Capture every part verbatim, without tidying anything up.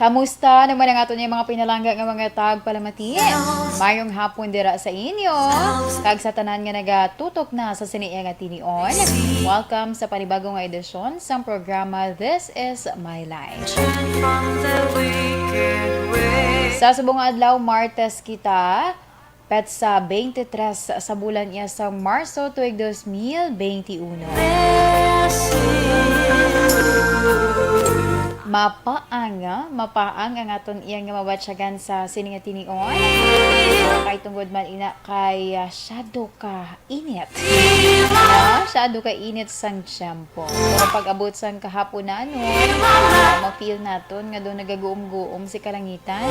Kamusta naman ang aton nga mga pinalangga nga mga tagpalamati? Mayong hapon dira sa inyo. Kag sa tanan nga nagatutok na sa sini nga tinion, welcome sa panibago nga edisyon sang programa This Is My Life. Sa subong nga adlaw, Martes kita, petsa twenty-three sa bulan iya sang Marso tuig dos mil benti uno. Mapaang, ah, mapaang ang aton iya nga mabatyagan sa sini nga tinion. Kay tungod man ina kay, ah, shadow ka init. Ah, shadow ka init sang tiyempo. Pero pag-abot sang kahaponan, no, ah, ma-feel naton nga daw nagaguom-guom si kalangitan.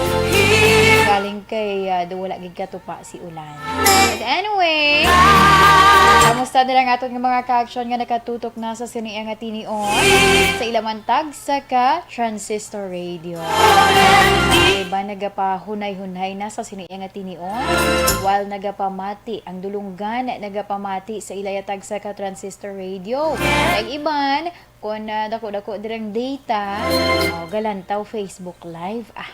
Galing kay, ah, daw wala gid katupa si ulan. But anyway, kamusta na lang aton nga mga ka-action nga nakatutok na sa sini nga tinion? Sa ila man tagsa ka Transistor Radio. Iba nagapahunay-hunay na sa sini nga tinion, while nagapamati ang dulunggan, nagapamati sa ila ya tagsa ka Transistor Radio. Ang iban, kung, ah, dako-dako dirang data, oh, galantaw Facebook Live. Ah,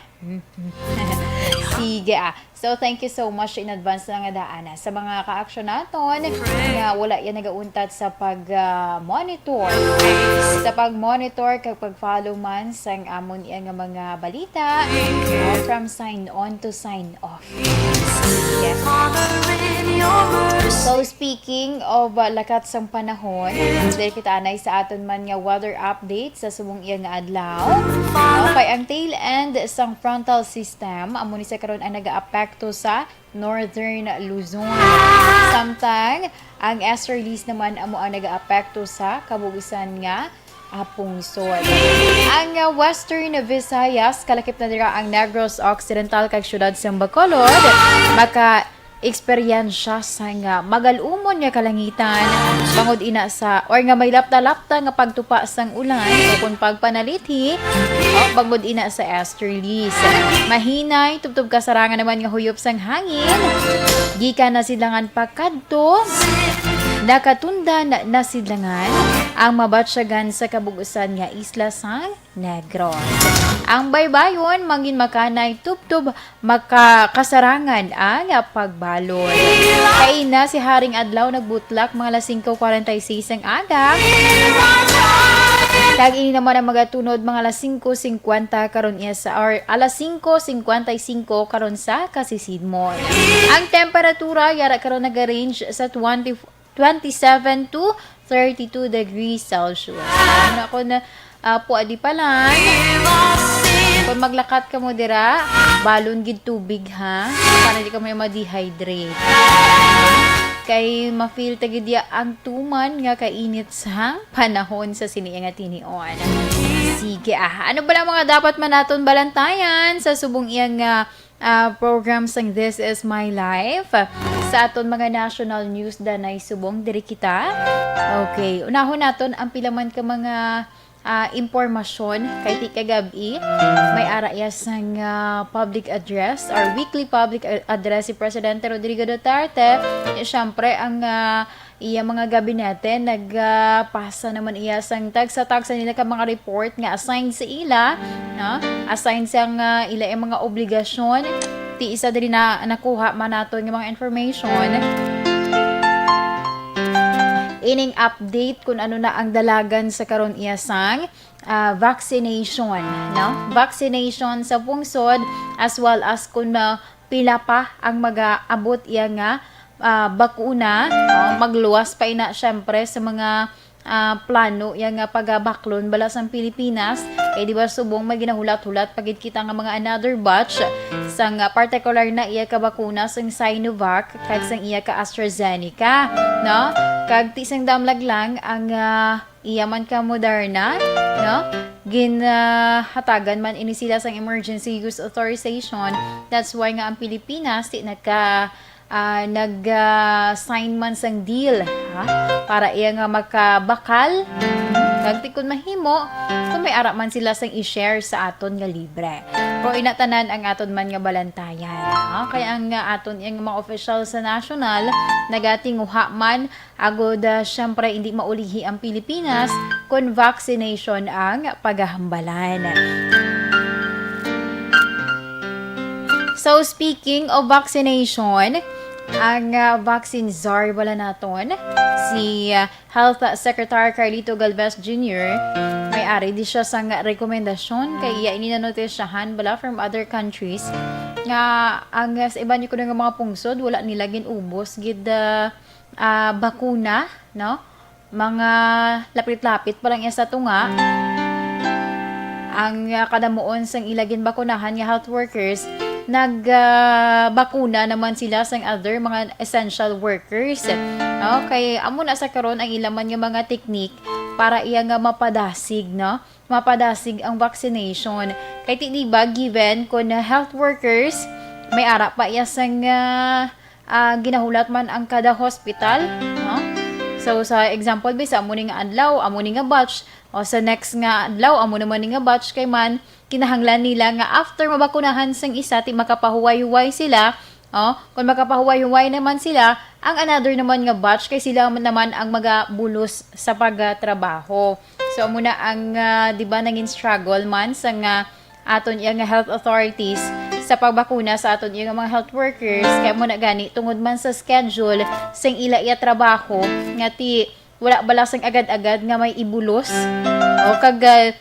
sige, ah. So, thank you so much in advance na nga daan, ah, sa mga ka-action naton nga wala yan nagauntat sa pag, ah, monitor. Sa pag-monitor kag pag-follow man sang amon iya nga mga balita, ah, from sign on to sign off. Yes. So, speaking of, uh, lakat sang panahon, diri kita anay sa aton man nga weather update sa subong iya nga adlaw. Okay, ang tail end sang frontal system amo ni sa karon ang nagaapekto sa Northern Luzon. Samtang ang easterlies naman amo ang nagaapekto sa kabug-usan nga ah, pungsod. Ang, ah, Western Visayas, kalakip na dira ang Negros Occidental kag siyudad sang Bacolod, maka-eksperyensya sang, ah, magal-umon nga kalangitan, bangod ina sa, or nga may lapta-lapta nga pagtupa sang ulan o kung pagpanalithi, o bangod ina sa easterlies. Mahinay, tubtob kasarangan naman nga huyop sang hangin, gikan na silangan pakadto, nakatundan na silangan ang mabatyagan sa kabug-usan nga isla sang Negros. Ang baybayon, mangin makanay tubtob makakasarangan ang pagbalod. Kaina si Haring Adlaw nagbutlak mga alas singko kwarenta y seis ang aga. Kag ini naman ang magatunod mga alas singko singkwenta karon iya sa, or alas singko singkwenta y singko karon sa kasisidmon. Ang temperatura yara karon naga-range sa twenty twenty-seven to thirty-two degrees Celsius. Ano na ako na, ah, puadi pa lang. Kung maglakat ka mo dira, balon gid tubig, ha? Para di ka may ma-dehydrate. Kay ma-feel ta gid ya ang tuman nga kainit sa panahon sa sini nga tinion. Sige, ah. Ano ba ang mga dapat man naton balantayan sa subong iyang, ah, ah, program sang This Is My Life. Sa aton mga national news, danay subong, diri kita. Okay, unahon naton ang pila man ka mga, ah, impormasyon kay ti kagab-i. May ara iya sang, ah, public address or weekly public a-, address si Presidente Rodrigo Duterte. Eh, syempre, ang, ah, iya mga gabinete nagapasa naman iya sang tagsa-tagsa nila ka mga report nga assigned sa ila, no? Assigned sa nga ila ang mga obligasyon. Ti isa diri na nakuha man naton nga mga information. Ining update kung ano na ang dalagan sa karon iya sang, ah, vaccination, no? Vaccination sa pungsod, as well as kung, ah, pila pa ang magaabot iya nga, ah, bakuna. Oh, magluwas pa ina, syempre, sa mga, ah, plano iya nga pagabaklon bala sang Pilipinas. Kay di ba subong may ginahulat-hulat pa gid kita nga mga another batch sang, ah, partikular na iya ka bakuna sang Sinovac kag sang iya ka AstraZeneca, no? Kag ti sang damlag lang ang, ah, iya man ka Moderna, no? Ginhatagan man ini sila sang emergency use authorization. That's why nga ang Pilipinas ti naka, ah, nag, ah, sign man sang deal, ha? Para iya nga makabakal. Kag ti kun mahimo, kung may ara man sila sang i-share sa aton nga libre. Pero ina tanan ang aton man nga balantayan, ha? Kay ang, ah, aton iyang mga opisyal sa nasyonal nagatinguha man agud, ah, siyempre, hindi maulihi ang Pilipinas kon vaccination ang pagahambalan. So, speaking of vaccination, ang, ah, vaccine czar bala naton, si, ah, Health Secretary Carlito Galvez Junior, may ari di siya sang rekomendasyon kay iya ini nanotisyahan bala from other countries nga ang, ah, sa iban niyo kuno nga mga pungsod, wala nila gin-ubos gid, ah, ah, bakuna, no? Mga lapit-lapit pa lang iya sa tunga, ang, ah, kadamuon sang ila ginbakunahan nga health workers nag, ah, bakuna naman sila sang other mga essential workers. Okay, amo na sa karon ang ila man nga mga teknik para iya nga mapadasig, no? Mapadasig ang vaccination. Kay ti di ba, given kon health workers, may ara pa iya sang, ah, ah, ginahulat man ang kada hospital, no? So, sa example, bisa amo ni nga adlaw, amo ni nga batch, o sa next nga adlaw, amo naman ni nga batch, kay man, kinahanglan nila nga after mabakunahan sang isa, ti makapahuway-huway sila, o, kung makapahuway-huway naman sila, ang another naman nga batch, kay sila man naman ang magabulos sa pagtrabaho. So, amo na ang, ah, di ba, nangin struggle man sa nga aton iya nga health authorities sa pagbakuna sa aton iya nga mga health workers. Kay amo na gani, tungod man sa schedule sang ila iya trabaho, nga ti wala bala sang agad-agad nga may ibulos. O kag, ah,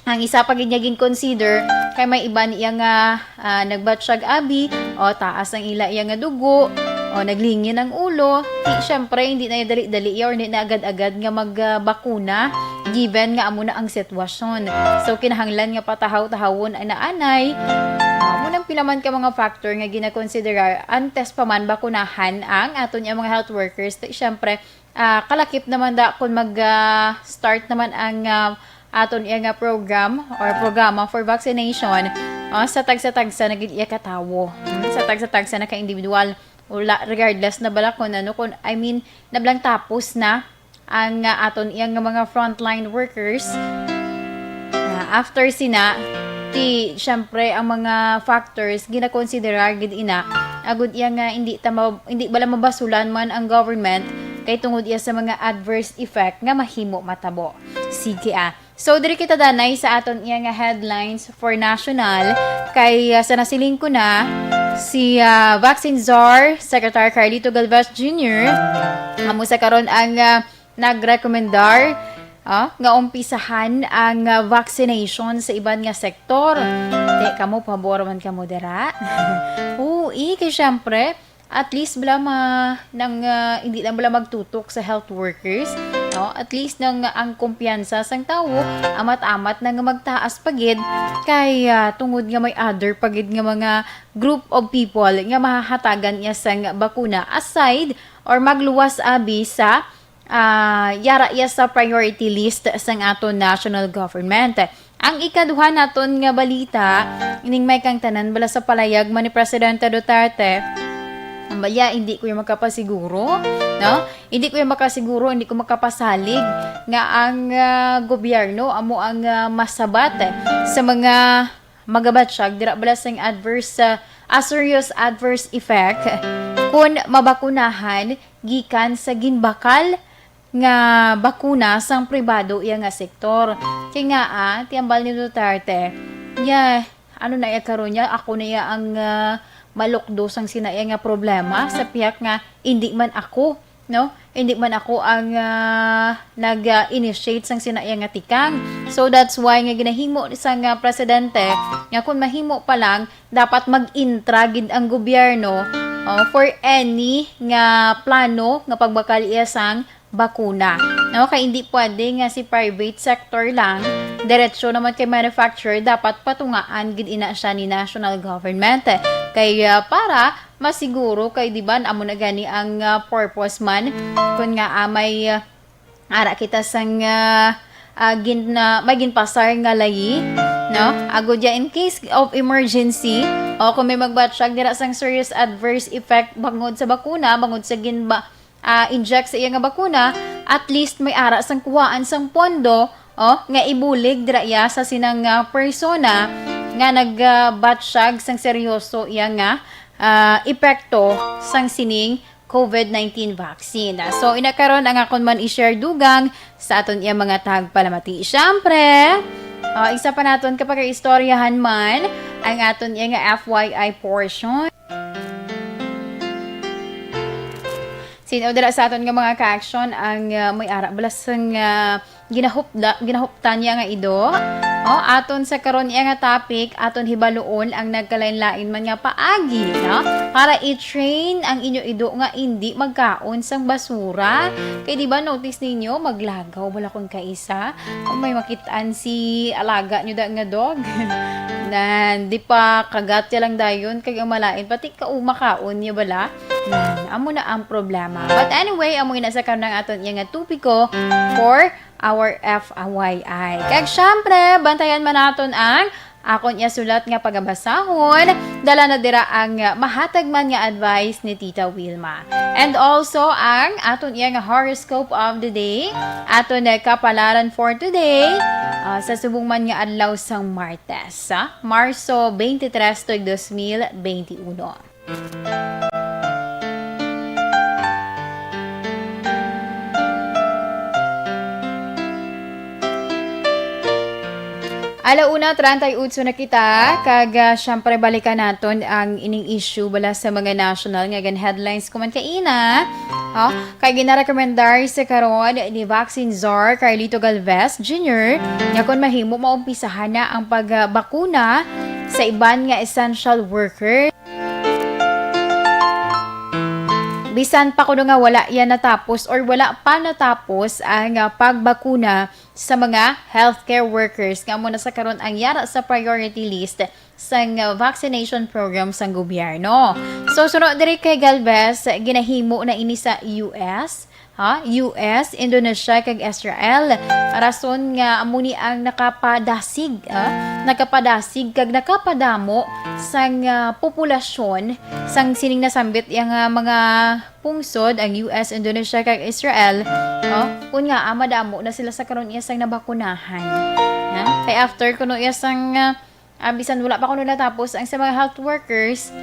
ang isa pa gid niya gin-consider kay may iba niya nga, ah, nagbatsyag abi, o taas ang ila iya nga dugo, o naglingin ang ulo. Ti, syempre, hindi na dali-dali iya or hindi na agad-agad nga magbakuna, given nga amo na ang sitwasyon. So, kinahanglan nga patahaw-tahawon ang naanay. Amo nang pila man ka mga factor nga ginakonsiderar antes pa man bakunahan ang aton nga mga health workers. Ti, syempre, ah, kalakip naman da kung mag, ah, start naman ang, ah, aton iya nga program or programa for vaccination, ah, sa tagsa-tagsa na gid iya ka tawo. Hmm, sa tagsa-tagsa na ka individual. Wala, regardless na bala kung ano, kung, I mean, nablang tapos na ang, ah, aton iya nga mga frontline workers. Ah, after sina, ti, syempre, ang mga factors ginakonsidera gid ina, agud iya nga hindi ta ma-, hindi bala mabasulan man ang government kay tungod iya sa mga adverse effect nga mahimo matabo. Sige, ah. So, diri kita danay sa aton iya nga headlines for national, kay, ah, sa nasiling ko na, si, ah, Vaccine Czar, Secretary Carlito Galvez Junior, amo sa karon ang, ah, nagrekomendar, ah, nga umpisahan ang, ah, vaccination sa iban nga sektor. Di kamo, pabor man kamo dira? Ui, kay syempre, at least bala ma-, nang, ah, hindi lang bala magtutok sa health workers, no? At least nang ang kumpiyansa sang tawo, amat-amat na nga magtaas pa gid, kay, ah, tungod nga may other pa gid nga mga group of people nga mahahatagan niya sang bakuna aside or magluwas abi sa, ah, yara iya sa priority list sang aton national government. Ang ikaduha naton nga balita, ining may kang tanan bala sa palayag man ni Presidente Duterte. Ang balya, hindi ko yung makapasiguro, no? Hindi ko yung makasiguro, hindi ko makapasalig nga ang, ah, gobyerno amo ang, ah, masabat sa mga magabatsyag dira bala sang adverse, ah, a serious adverse effect kun mabakunahan gikan sa ginbakal nga bakuna sang pribado iya nga sektor. Kay nga, ah, ti hambal ni Duterte, niya, ano na iya karon niya, ako na iya ang, ah, malukdo sang sina iya nga problema sa pihak nga hindi man ako, no? Hindi man ako ang, ah, nag-initiate sang sina iya nga tikang. So that's why nga ginahimo sang, ah, presidente nga kung mahimo pa lang, dapat mag-intra gid ang gobyerno, oh, for any nga plano nga pagbakal iya sang bakuna. No, kay hindi pwede nga si private sector lang, diretso naman kay manufacturer, dapat patungaan gid ina siya ni national government. Kay, ah, para masiguro kay, di ba, amo na gani ang, ah, purpose man kun nga, ah, may, ah, ara kita sang, ah, ah, gin-, ah, may ginpasar nga layi, no? Agud ya, in case of emergency, o kung may magbatsyag dira sang serious adverse effect bangod sa bakuna, bangod sa ginba-, ah, inject sa iya nga bakuna, at least may ara sang kuhaan sang pondo, oh, nga ibulig dira iya sa sinang, ah, persona nga nag, ah, batsyag sang seryoso iya nga, ah, epekto sang sining COVID nineteen vaccine. So, ina karon ang akon man i-share dugang sa aton iya mga tagpalamati. Siyempre, ah, isa pa naton kapag istoryahan man ang aton iya nga F Y I portion. Sino dira sa aton nga mga ka-action ang, ah, may ara bala sang, ah, ginahupda, ginahuptan niya nga ido? O, aton sa karon iya nga topic, aton hibaluon ang nagkalain-lain man nga paagi, no? Para i-train ang inyo ido nga indi magkaon sang basura. Kay di ba notice ninyo, maglagaw bala kun kaisa? Kung may makit-an si alaga nyo da nga dog, nan, di pa kagat ya lang dayon, kag ang malain, pati kauma kaon niya bala. Nan, amo na ang problema. But anyway, amo ina sa karon ang aton iya nga topiko for our F Y I. Kag syempre, bantayan man naton ang akon iya sulat nga pagabasahon. Dala na dira ang mahatag man nga advice ni Tita Wilma. And also ang aton iya nga horoscope of the day, aton nga kapalaran for today, ah, sa subong man nga adlaw sang Martes, ah, Marso twenty-three tuig dos mil twenty-one. Alauna treinta y ocho na kita, kag, ah, syempre, balikan naton ang ining issue bala sa mga national nga gan headlines kuman kaina. Oh, kay ginarekomendar sa karon ni Vaccine Czar Carlito Galvez Junior nga kon mahimo, maumpisahan na ang pagbakuna sa iban nga essential worker. Bisan pa kuno nga wala yan natapos or wala pa natapos ang, ah, pagbakuna sa mga healthcare workers nga amo na sa karon ang yara sa priority list sang, ah, vaccination program sang gobyerno. So, suno diri kay Galvez, ginahimo na ini sa U S, ha? U S, Indonesia, kag Israel. Rason nga amo ni ang nakapadasig, ah, nakapadasig kag nakapadamo sang, ah, populasyon sang sining nasambit yang, ah, mga pungsod, ang U S, Indonesia, kag Israel. Oh, kun nga, ah, madamo na sila sa karon iya sang nabakunahan. Ha? Kay after kuno iya sang, ah, ah, bisan wala pa kuno natapos ang sa mga health workers,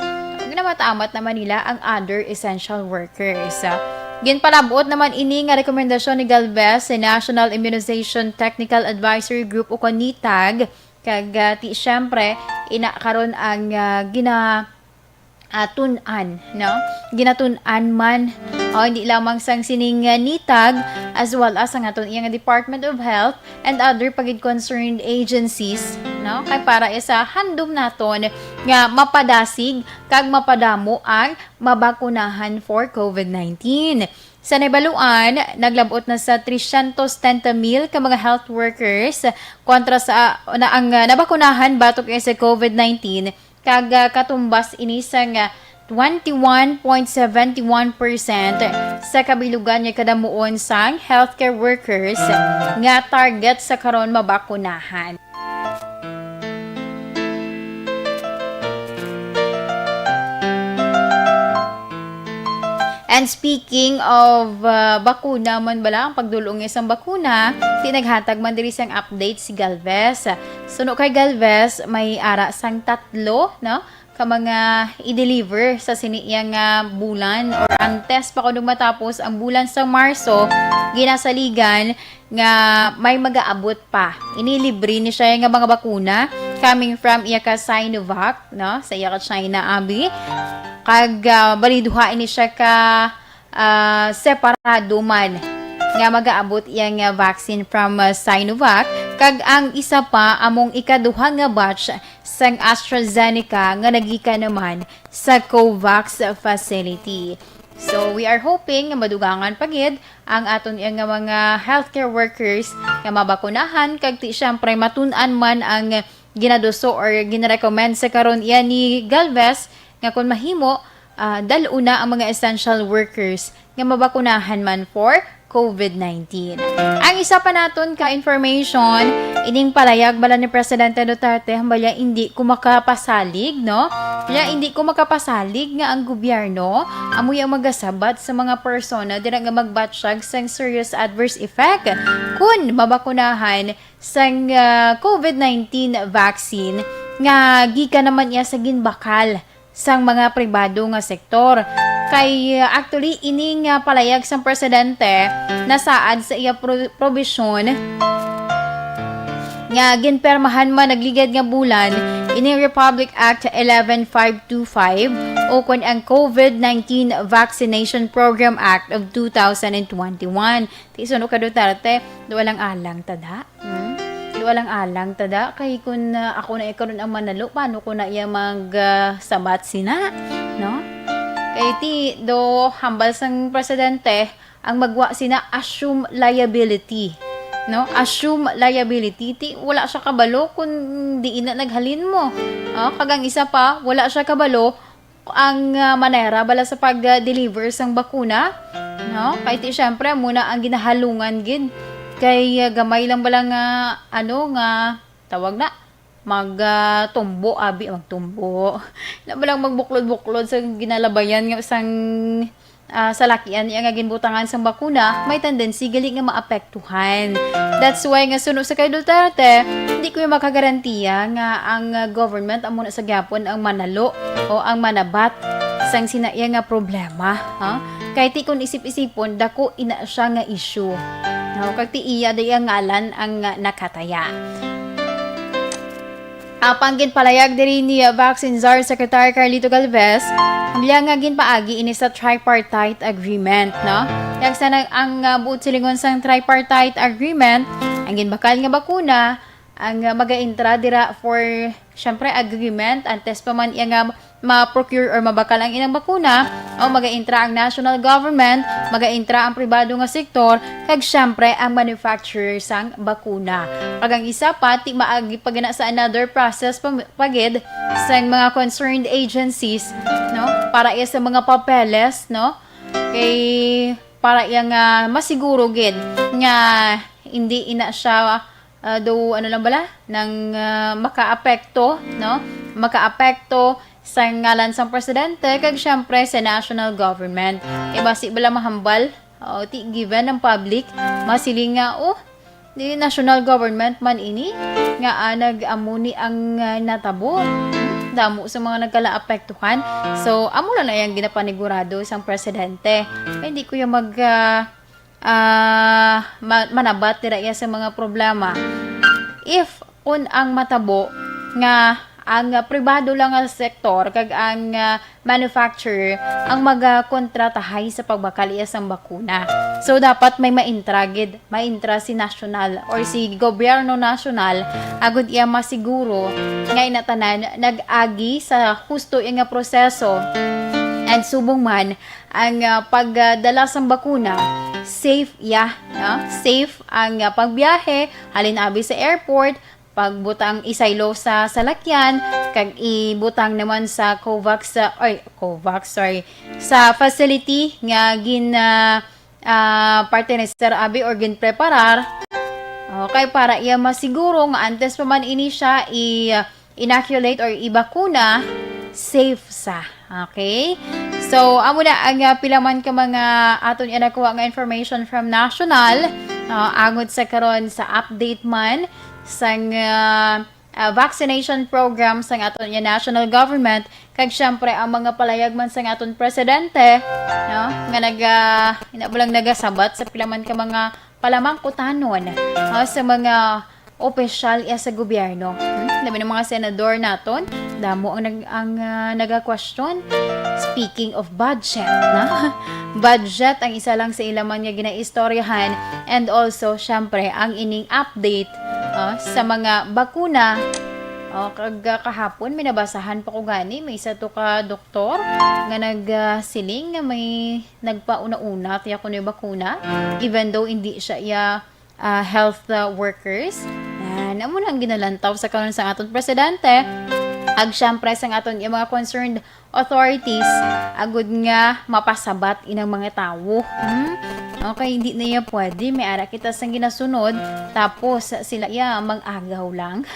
ginamatamat naman nila ang other essential workers. Ah, ginpalabot naman ini nga rekomendasyon ni Galvez sa National Immunization Technical Advisory Group o kon NITAG, kag, ah, ti, syempre, ina karon ang, ah, gina-, ah, tun-an, no? Ginatun-an man, o, hindi lamang sang sining, ah, NITAG, as well as ang aton iyang Department of Health and other pa gid concerned agencies, no? Kay para isa handom naton nga mapadasig kag mapadamo ang mabakunahan for COVID nineteen. Sa nabaluan, naglabot na sa tresyentos setenta mil ka mga health workers kontra sa, na ang, ah, nabakunahan batok sa COVID nineteen, kag, ah, katumbas ini sang, ah, twenty-one point seven one percent sa kabilugan nga kadamuon sang healthcare workers nga target sa karon mabakunahan. And speaking of, uh, bakuna man bala, ang pagdulong isang bakuna, ti naghatag man diri sang update si Galvez. Suno kay Galvez, may ara sang tatlo, no? Ka mga i-deliver sa sini iya nga bulan or antes pa kuno matapos ang bulan sa Marso, ginasaligan nga may magaabot pa. Ini libre ni siya nga mga bakuna coming from iya ka Sinovac, no? Sa iya ka China, abi. Kag, ah, bali duha ini siya ka, ah, separado man nga magaabot iya nga vaccine from, ah, Sinovac, kag ang isa pa among ikaduha nga batch sang AstraZeneca nga nagikan naman sa COVAX facility. So, we are hoping nga madugangan pa gid ang aton iya nga mga healthcare workers nga mabakunahan, kag ti, syempre, matun-an man ang ginaduso or ginarecommend sa karon iya ni Galvez nga kung mahimo, ah, dal-on na ang mga essential workers nga mabakunahan man for COVID nineteen. Ang isa pa naton ka information, ining palayag bala ni Presidente Duterte, hambalya, hindi ko makapasalig, no? Kaya hindi ko makapasalig nga ang gobyerno amoy ang magasabat sa mga persona dira nga magbatsyag sang serious adverse effect kun mabakunahan sang, ah, COVID nineteen vaccine nga gikan naman iya sa ginbakal sang mga pribado nga sektor. Kay, uh, actually, ini nga palayag sang presidente nasaad sa iya pro-, probisyon nga ginpermahan man nagligad nga bulan ini Republic Act eleven five two five, o kon ang COVID nineteen Vaccination Program Act of two thousand and twenty-one. Ti suno ka Duterte, duwa lang alang tada. Hmm? Duwa lang alang tada. Kay kun, ah, ako na ikaron ang manalo, paano ko na iya mag, ah, sabat sina? No? Kay ti do hambal sang presidente, ang magwa sina assume liability. No? Assume liability. Ti wala siya kabalo kung diin na naghalin mo. Oh, kag ang isa pa, wala siya kabalo ang, ah, manera bala sa pag-deliver sang bakuna, no? Kay ti, syempre, amo na ang ginahalungan gid. Kay, ah, gamay lang bala nga, ano, nga tawag na, mag, ah, tumbo, abi, magtumbo. Na bala magbuklod-buklod sa ginalabayan nga sang, ah, salakian niya nga ginbutangan sang bakuna, may tendency gali nga maapektuhan. That's why nga suno sa kay Duterte, hindi ko yung makagarantiya nga ang, ah, government amo na sa gyapon ang manalo o ang manabat sang sina iya nga problema, ha? Kay ti kun isip-isipon, dako ina siya nga issue. No? Kag ti iya day ang ngalan ang, ah, nakataya. Apang ginpalayag diri ni, uh, Vaccine Czar Secretary Carlito Galvez, ang iya nga ginpaagi ini sa tripartite agreement, no? Kag sa nag-, ang, uh, buot silingon sang tripartite agreement, ang ginbakal nga bakuna, ang, uh, magaintra dira for, syempre, agreement, antes pa man iya nga ma-procure or mabakal ang ilang bakuna, o magaintra ang national government, magaintra ang pribado nga sektor, kag syempre ang manufacturer sang bakuna. Kag ang isa pa, ti maagi pa gina sa another process pa, pa gid sang mga concerned agencies, no? Para iya sa mga papeles, no? Kay para iya nga masiguro gid nga hindi ina siya, ah, do, ano lang bala, nang, ah, makaapekto, no? Makaapekto sa ngalan sang presidente kag syempre sa national government. Kay basi bala mahambal, o, ti given ang public, masiling nga, "Oh, di national government man ini, nga, ah, nag-amo ni ang, ah, natabo." Hmm, damo sa mga nagkalaapektuhan. So, amo lang na yang ginapanigurado sang presidente. Kay hindi ko yung mag, ah, ah, ma-, manabat dira iya sa mga problema. If kun ang matabo nga ang, ah, pribado lang nga sektor kag ang, ah, manufacturer ang magakontratahay sa pagbakal iya sang bakuna. So, dapat may maintra gid, maintra si nasyonal or si gobyerno nasyonal agud iya masiguro nga ina tanan nag-agi sa husto iya nga proseso. And subong man, ang, ah, pagdala sang bakuna, safe iya, no? Safe ang, ah, pagbiyahe, halin abi sa airport, pagbutang isaylo sa salakyan, kag ibutang naman sa COVAX, ah, ay, COVAX, sorry, sa facility nga gin, ah, ah, parte ni Sir Abi or ginpreparar. Okay, para iya masiguro nga antes pa man ini siya i-, inoculate or ibakuna, safe sa. Okay? So, amo na ang, ah, pila man ka mga aton nga nakuha nga information from national, no, angot sa karon sa update man sang, ah, ah, vaccination program sang aton nga national government, kag syempre ang mga palayag man sang aton presidente, no, nga naga-, ina ba lang nagasabat sa pila man ka mga palamangkutanon, ah, sa mga opisyal iya sa gobyerno. Hmm? Labi ng mga senador naton, damo ang nag-, ang, ah, naga-question. Speaking of budget, na? Budget ang isa lang sa ila man nga ginaistoryahan, and also, syempre, ang ining update, ah, sa mga bakuna. Oh, kag, ah, kahapon, may nabasahan pa ko gani, may isa to ka doktor nga nag, ah, siling nga may nagpauna-una tiya kuno bakuna, even though hindi siya iya ah, health, ah, workers. Yan. Amo na ang ginalantaw sa karon sa aton presidente. Ag syempre sa aton yung mga concerned authorities, agud nga mapasabat inang mga tawo. Hmm? Okay, hindi na iya pwede. May ara kita sang ginasunod. Tapos, sila iya mang-agaw lang.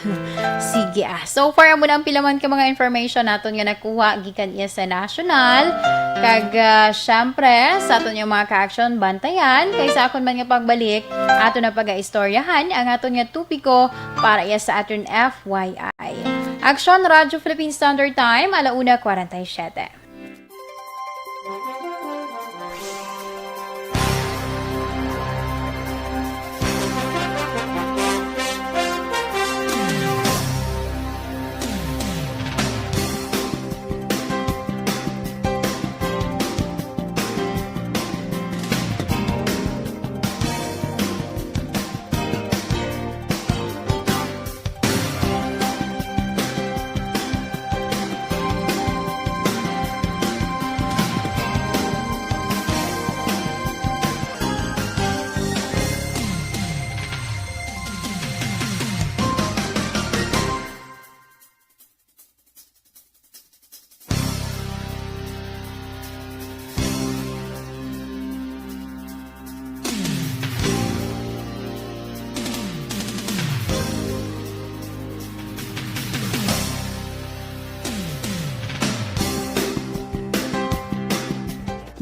Sige, ah. So far, amo na ang pila man ka mga information naton nga nakuha gikan iya sa national. Kag, ah, syempre, sa aton yung mga ka-action, bantayan. Kay sa akon man nga pagbalik, ato na pag-aistoryahan ang aton nga topiko para iya sa aton F Y I. Action Radyo Philippine Standard Time, ala una kwarenta y siyete.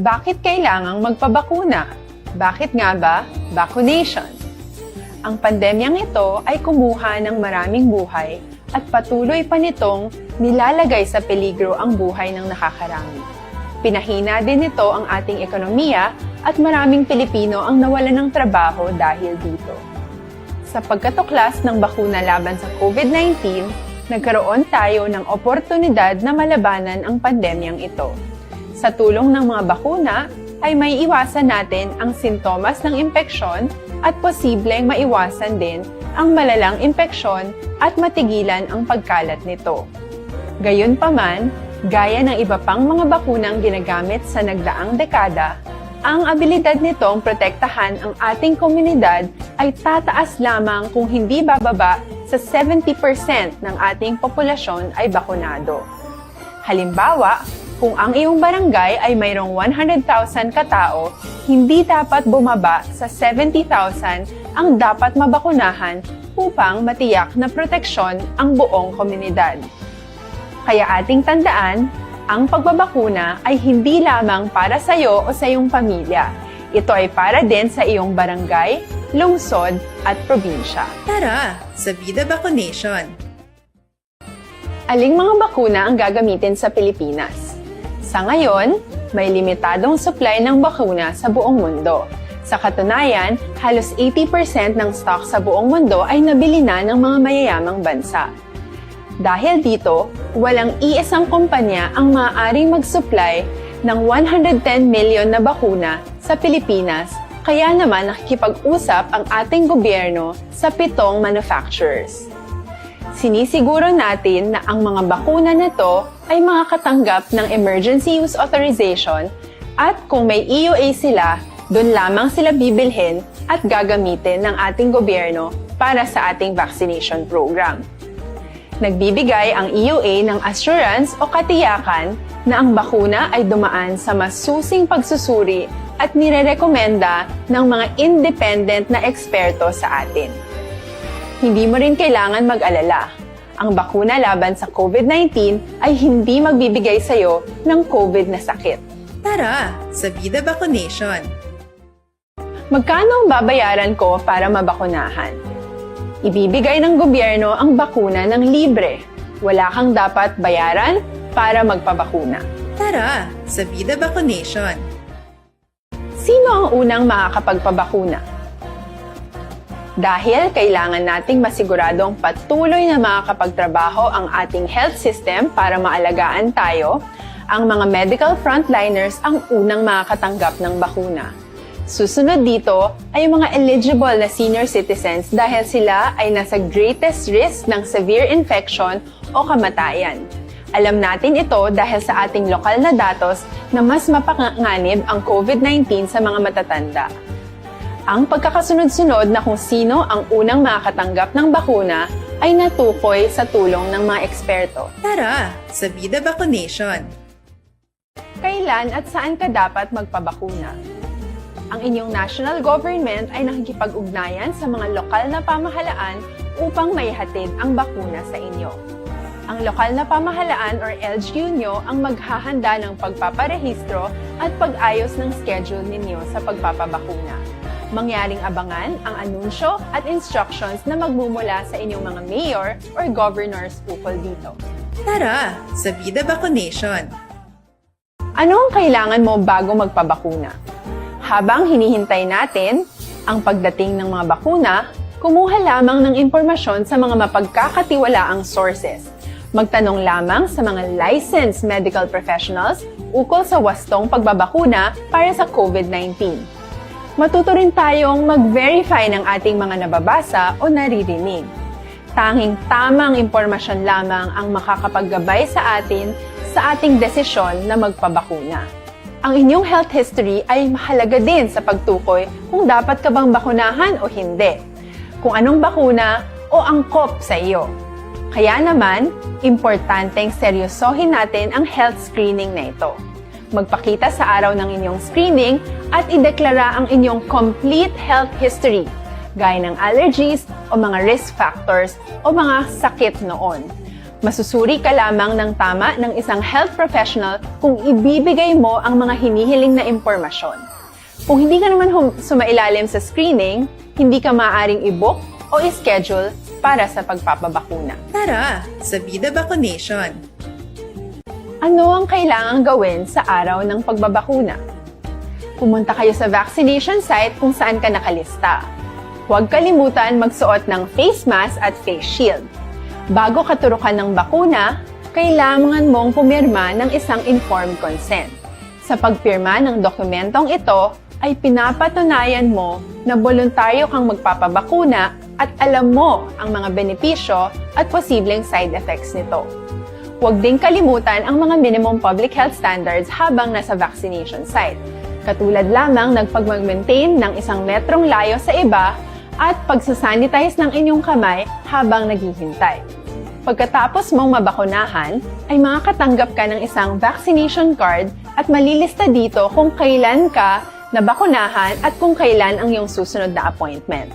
Bakit kailangang magpabakuna? Bakit nga ba vaccination? Ang pandemyang ito ay kumuha ng maraming buhay at patuloy pa nitong nilalagay sa peligro ang buhay ng nakakarami. Pinahina din nito ang ating ekonomiya at maraming Pilipino ang nawalan ng trabaho dahil dito. Sa pagkatuklas ng bakuna laban sa COVID nineteen, nagkaroon tayo ng oportunidad na malabanan ang pandemyang ito. Sa tulong ng mga bakuna, ay maiiwasan natin ang sintomas ng impeksyon at posibleng maiwasan din ang malalang impeksyon at matigilan ang pagkalat nito. Gayunpaman, gaya ng iba pang mga bakunang ginagamit sa nagdaang dekada, ang abilidad nitong protektahan ang ating komunidad ay tataas lamang kung hindi bababa sa seventy percent ng ating populasyon ay bakunado. Halimbawa, kung ang iyong barangay ay mayroong one hundred thousand ka tao, hindi dapat bumaba sa seventy thousand ang dapat mabakunahan upang matiyak na proteksyon ang buong komunidad. Kaya ating tandaan, ang pagbabakuna ay hindi lamang para sa iyo o sa iyong pamilya. Ito ay para din sa iyong barangay, lungsod, at probinsya. Tara, sa Vida Vaccination! Aling mga bakuna ang gagamitin sa Pilipinas? Sa ngayon, may limitadong supply ng bakuna sa buong mundo. Sa katunayan, halos eighty percent ng stock sa buong mundo ay nabili na ng mga mayayamang bansa. Dahil dito, walang iisang kumpanya ang maaaring mag-supply ng one hundred ten million na bakuna sa Pilipinas, kaya naman nakikipag-usap ang ating gobyerno sa pitong manufacturers. Sinisiguro natin na ang mga bakuna na to ay makakatanggap ng emergency use authorization at kung may E U A sila, doon lamang sila bibilhin at gagamitin ng ating gobyerno para sa ating vaccination program. Nagbibigay ang E U A ng assurance o katiyakan na ang bakuna ay dumaan sa masusing pagsusuri at nirerekomenda ng mga independent na eksperto sa atin. Hindi mo rin kailangan mag-alala. Ang bakuna laban sa COVID nineteen ay hindi magbibigay sa iyo ng COVID na sakit. Tara, sa Vida Vaccination! Magkano ang babayaran ko para mabakunahan? Ibibigay ng gobyerno ang bakuna ng libre. Wala kang dapat bayaran para magpabakuna. Tara, sa Vida Vaccination! Sino ang unang makakapagpabakuna? Dahil kailangan nating masiguradong patuloy na makakapagtrabaho ang ating health system para maalagaan tayo, ang mga medical frontliners ang unang makakatanggap ng bakuna. Susunod dito ay ang mga eligible na senior citizens dahil sila ay nasa greatest risk ng severe infection o kamatayan. Alam natin ito dahil sa ating lokal na datos na mas mapanganib ang COVID nineteen sa mga matatanda. Ang pagkakasunod-sunod na kung sino ang unang makakatanggap ng bakuna ay natukoy sa tulong ng mga eksperto. Tara, sa Vida Vaccination! Kailan at saan ka dapat magpabakuna? Ang inyong national government ay nakikipag-ugnayan sa mga lokal na pamahalaan upang maihatid ang bakuna sa inyo. Ang lokal na pamahalaan or L G U nyo ang maghahanda ng pagpaparehistro at pag-ayos ng schedule ninyo sa pagpapabakuna. Mangyaring abangan ang anunsyo at instructions na magmumula sa inyong mga mayor or governors ukol dito. Tara, sa Vida Vaccination! Ano ang kailangan mo bago magpabakuna? Habang hinihintay natin ang pagdating ng mga bakuna, kumuha lamang ng impormasyon sa mga mapagkakatiwalaang sources. Magtanong lamang sa mga licensed medical professionals ukol sa wastong pagbabakuna para sa COVID nineteen. Matuto rin tayong mag-verify ng ating mga nababasa o naririnig. Tanging tamang impormasyon lamang ang makakapaggabay sa atin sa ating desisyon na magpabakuna. Ang inyong health history ay mahalaga din sa pagtukoy kung dapat ka bang bakunahan o hindi, kung anong bakuna o angkop sa iyo. Kaya naman, importanteng seryosohin natin ang health screening na ito. Magpakita sa araw ng inyong screening at ideklara ang inyong complete health history, gaya ng allergies o mga risk factors o mga sakit noon. Masusuri ka lamang ng tama ng isang health professional kung ibibigay mo ang mga hinihiling na impormasyon. Kung hindi ka naman hum- sumailalim sa screening, hindi ka maaaring i-book o i-schedule para sa pagpapabakuna. Tara sa Vida Vaccination! Ano ang kailangang gawin sa araw ng pagbabakuna? Pumunta kayo sa vaccination site kung saan ka nakalista. Huwag kalimutan magsuot ng face mask at face shield. Bago katurukan ng bakuna, kailangan mong pumirma ng isang informed consent. Sa pagpirma ng dokumentong ito, ay pinapatunayan mo na boluntaryo kang magpapabakuna at alam mo ang mga benepisyo at posibleng side effects nito. Huwag ding kalimutan ang mga minimum public health standards habang nasa vaccination site, katulad lamang ng pagmag-maintain ng isang metrong layo sa iba at pagsasanitize ng inyong kamay habang naghihintay. Pagkatapos mong mabakunahan, ay makakatanggap ka ng isang vaccination card at malilista dito kung kailan ka nabakunahan at kung kailan ang iyong susunod na appointment.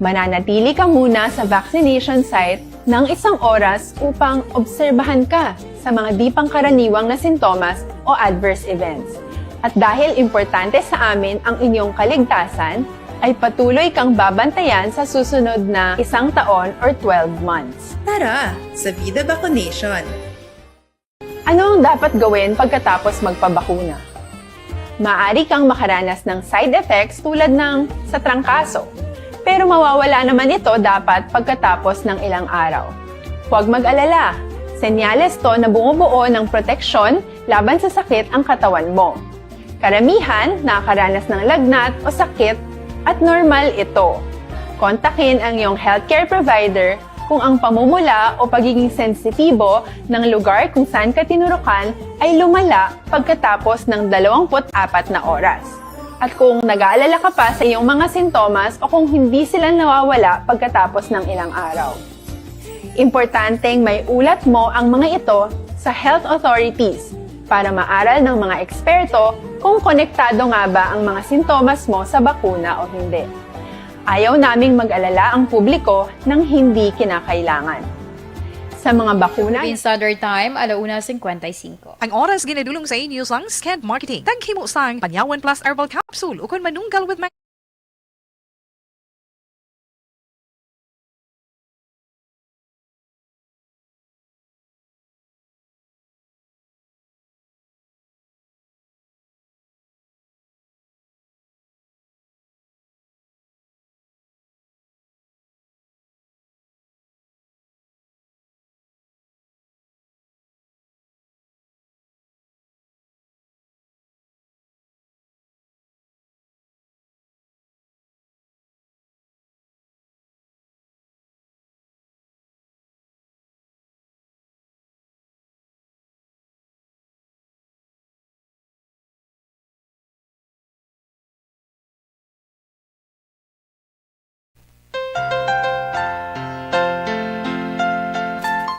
Mananatili ka muna sa vaccination site ng isang oras upang obserbahan ka sa mga di pangkaraniwang na sintomas o adverse events. At dahil importante sa amin ang inyong kaligtasan, ay patuloy kang babantayan sa susunod na isang taon or twelve months. Tara sa Vida Vaccination! Ano ang dapat gawin pagkatapos magpabakuna? Maaari kang makaranas ng side effects tulad ng sa trangkaso, pero mawawala naman ito dapat pagkatapos ng ilang araw. Huwag mag-alala, senyales to na bumubuo ng proteksyon laban sa sakit ang katawan mo. Karamihan nakakaranas ng lagnat o sakit at normal ito. Kontakin ang iyong healthcare provider kung ang pamumula o pagiging sensitibo ng lugar kung saan ka tinurukan ay lumala pagkatapos ng dalawampu't apat na oras. At kung nag-aalala ka pa sa iyong mga sintomas o kung hindi sila nawawala pagkatapos ng ilang araw. Importanteng maiulat mo ang mga ito sa health authorities para maaral ng mga eksperto kung konektado nga ba ang mga sintomas mo sa bakuna o hindi. Ayaw naming mag-alala ang publiko ng hindi kinakailangan. Sa mga bakuna, Philippine Standard Time, ala una cincuenta y cinco. Ang oras ginadulong sa inyo sang Sked Marketing. Taghimo sang Panyawan Plus Herbal Capsule ukon manunggal with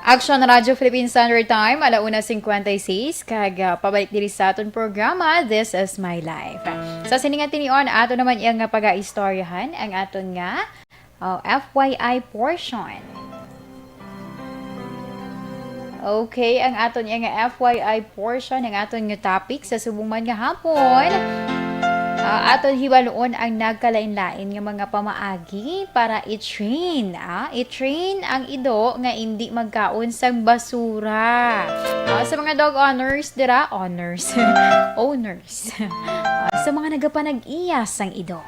Action Radio Philippine Standard Time, ala una cincuenta y seis, kag, ah, pabalik diri sa aton programa, This Is My Life. Sa sini nga tinion, ato naman iya nga pagaistoryahan ang aton nga, oh, F Y I portion. Okay, ang aton iya nga F Y I portion, ang aton nga topic sa subong man nga hapon. Ah, aton hibaluon ang nagkalain-lain nga mga pamaagi para i-train, ah, i-train ang ido nga indi magkaon sang basura. Ah, sa mga dog owners dira, owners, owners. Ah, sa mga nagapanag-iya sang ido.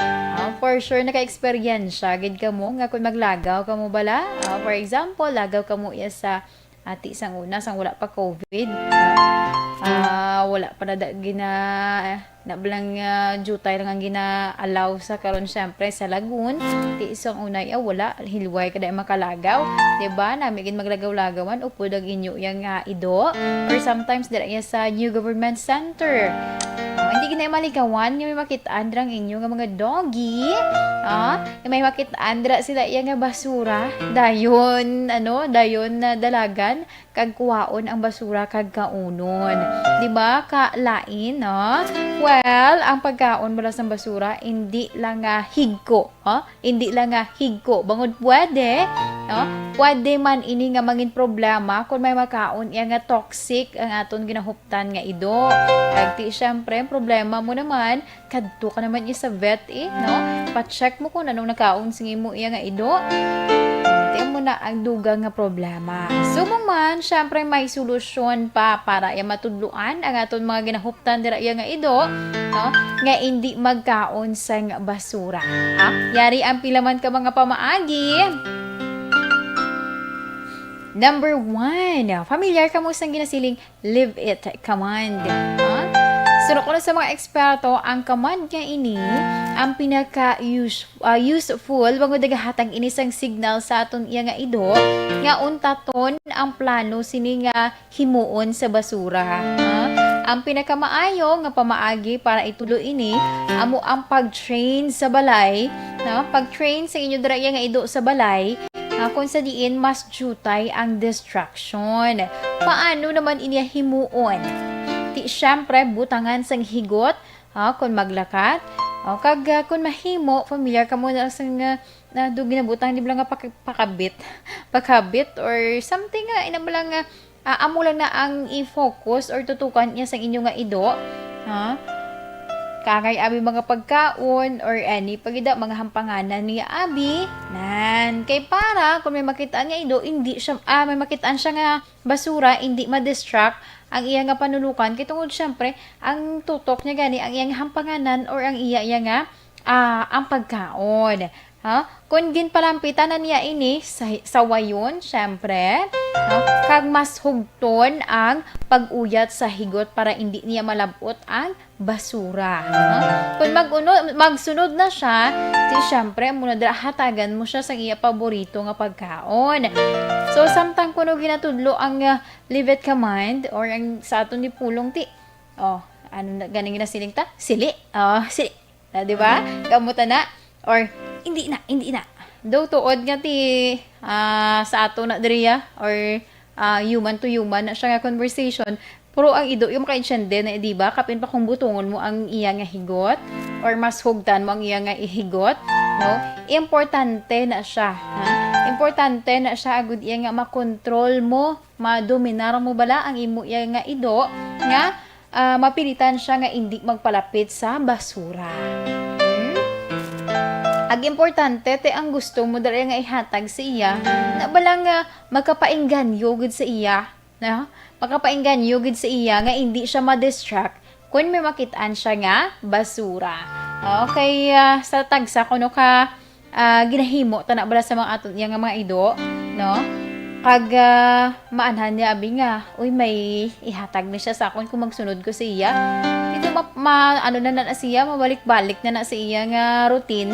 Ah, for sure, naka-eksperyensya gid kamo nga kung maglagaw kamo bala, ah, for example, lagaw kamo iya sa, ah, ti sang una, sang wala pa COVID, ah, wala pa na da-, gina-, na bala nga jutay lang ang gina-allow sa karon, syempre, sa lagun. Ti sang una, iya wala, hilway ka da makalagaw, di ba? Nami gid maglagaw-lagawan, upod ang inyo iya nga ido. Or sometimes, dira iya sa New Government Center. Hindi gid na malikawan nga may makit-an dira ang inyo nga mga doggy. Ah, nga may makit-an dira sila iya nga basura. Dayon, ano, dayon na dalagan kag kuhaon ang basura kag kaunon. Di ba? Ka lain, no? Well, ang pagkaon bala sang basura, hindi lang nga higko, ha? Hindi lang nga higko. Bangod pwede, no? Pwede man ini nga mangin problema kung may makaon iya nga toxic ang aton ginahuptan nga ido. Kag ti, syempre, ang problema mo naman, kadto ka naman iya sa vet, eh, no? Pa-check mo kung anong nakaon sa imo iya nga ido. Ti mo na ang dugang nga problema. Subong man, syempre, may solusyon pa para iya matudloan ang aton mga ginahuptan dira iya nga ido, no? Nga indi magkaon sang basura. Ha? Yari ang pila man ka mga pamaagi. Number one, familiar ka mo sang ginasiling, "Leave it command." Ha? Suno kuno sa mga eksperto, ang command nga ini ang pinaka use-, ah, useful bangod nagahatag ini sang signal sa aton iya nga ido nga untaton ang plano sini nga himuon sa basura. Ha? Ang pinakamaayo nga pamaagi para itulo ini amo ang pag-train sa balay, no? Pag-train sa inyo dira iya nga ido sa balay, ah, kung sa diin mas diutay ang distraction. Paano naman ini himuon? Ti, syempre, butangan sang higot, ah, kung maglakat. O, kag, ah, kung mahimo, familiar ka mo na sang, ah, na do ginabutang di ba nga pak-, pakabit, pakabit or something nga ina mo lang nga, ah, amo lang na ang i-focus or tutukan niya sang inyo nga ido, ha? Kangay abi mga pagkaon or any pa gid mga hampanganan niya abi. Nan, kay para kung may makitaan nga ido, hindi siya, ah, may makitaan siya nga basura, hindi ma-distract ang iya nga panulukan. Kay tungod, syempre, ang tutok niya gani ang iyang hampanganan or ang iya, iya nga, ah, ang pagkaon. Ha? Kung ginpalampitan na niya ini sa, sa wayon, syempre, ha? Kag mas hugton ang pag-uyat sa higot para hindi niya malab-ot ang basura. Ha? Kung mag-uno-, magsunod na siya, ti syempre, amo na dira hatagan mo siya sa iya paborito nga pagkaon. So, samtang kuno ginatudlo ang, ah, leave it command or ang sa aton ni pulong ti, oh, ano na, ganing ginasiling ta? Sili. Oh, sili. Na, di ba? Kamuta na? Or, hindi na, hindi na. Daw tuod nga ti, ah, sa ato na diriya, or, ah, human to human na siya nga conversation. Pero ang ido, yung makaintindi na, di ba? Kapin pa kung butungon mo ang iya nga higot, or mas hugtan mo ang iya nga ihigot, no? Importante na siya, ha? Importante na siya, agud iya nga makontrol mo, madominar mo bala ang imo iya nga ido, nga ah, mapilitan siya nga indi magpalapit sa basura. Hmm? Ag importante, ti ang gusto mo dali nga ihatag sa iya, na bala nga makapaengganyo gid sa iya, no? Makapaengganyo gid sa iya nga indi siya ma-distract kun may makit-an siya nga basura. Okay, ah, sa tagsa kuno ka ah, ginahimo ta na bala sa mga aton iya nga mga ido, no? Kag, ah, maanhan niya abi nga, "Uy, may ihatag ni siya sa akon kung magsunod ko sa iya." Dito ma, ma, ano na na siya, mabalik-balik na na sa iya nga routine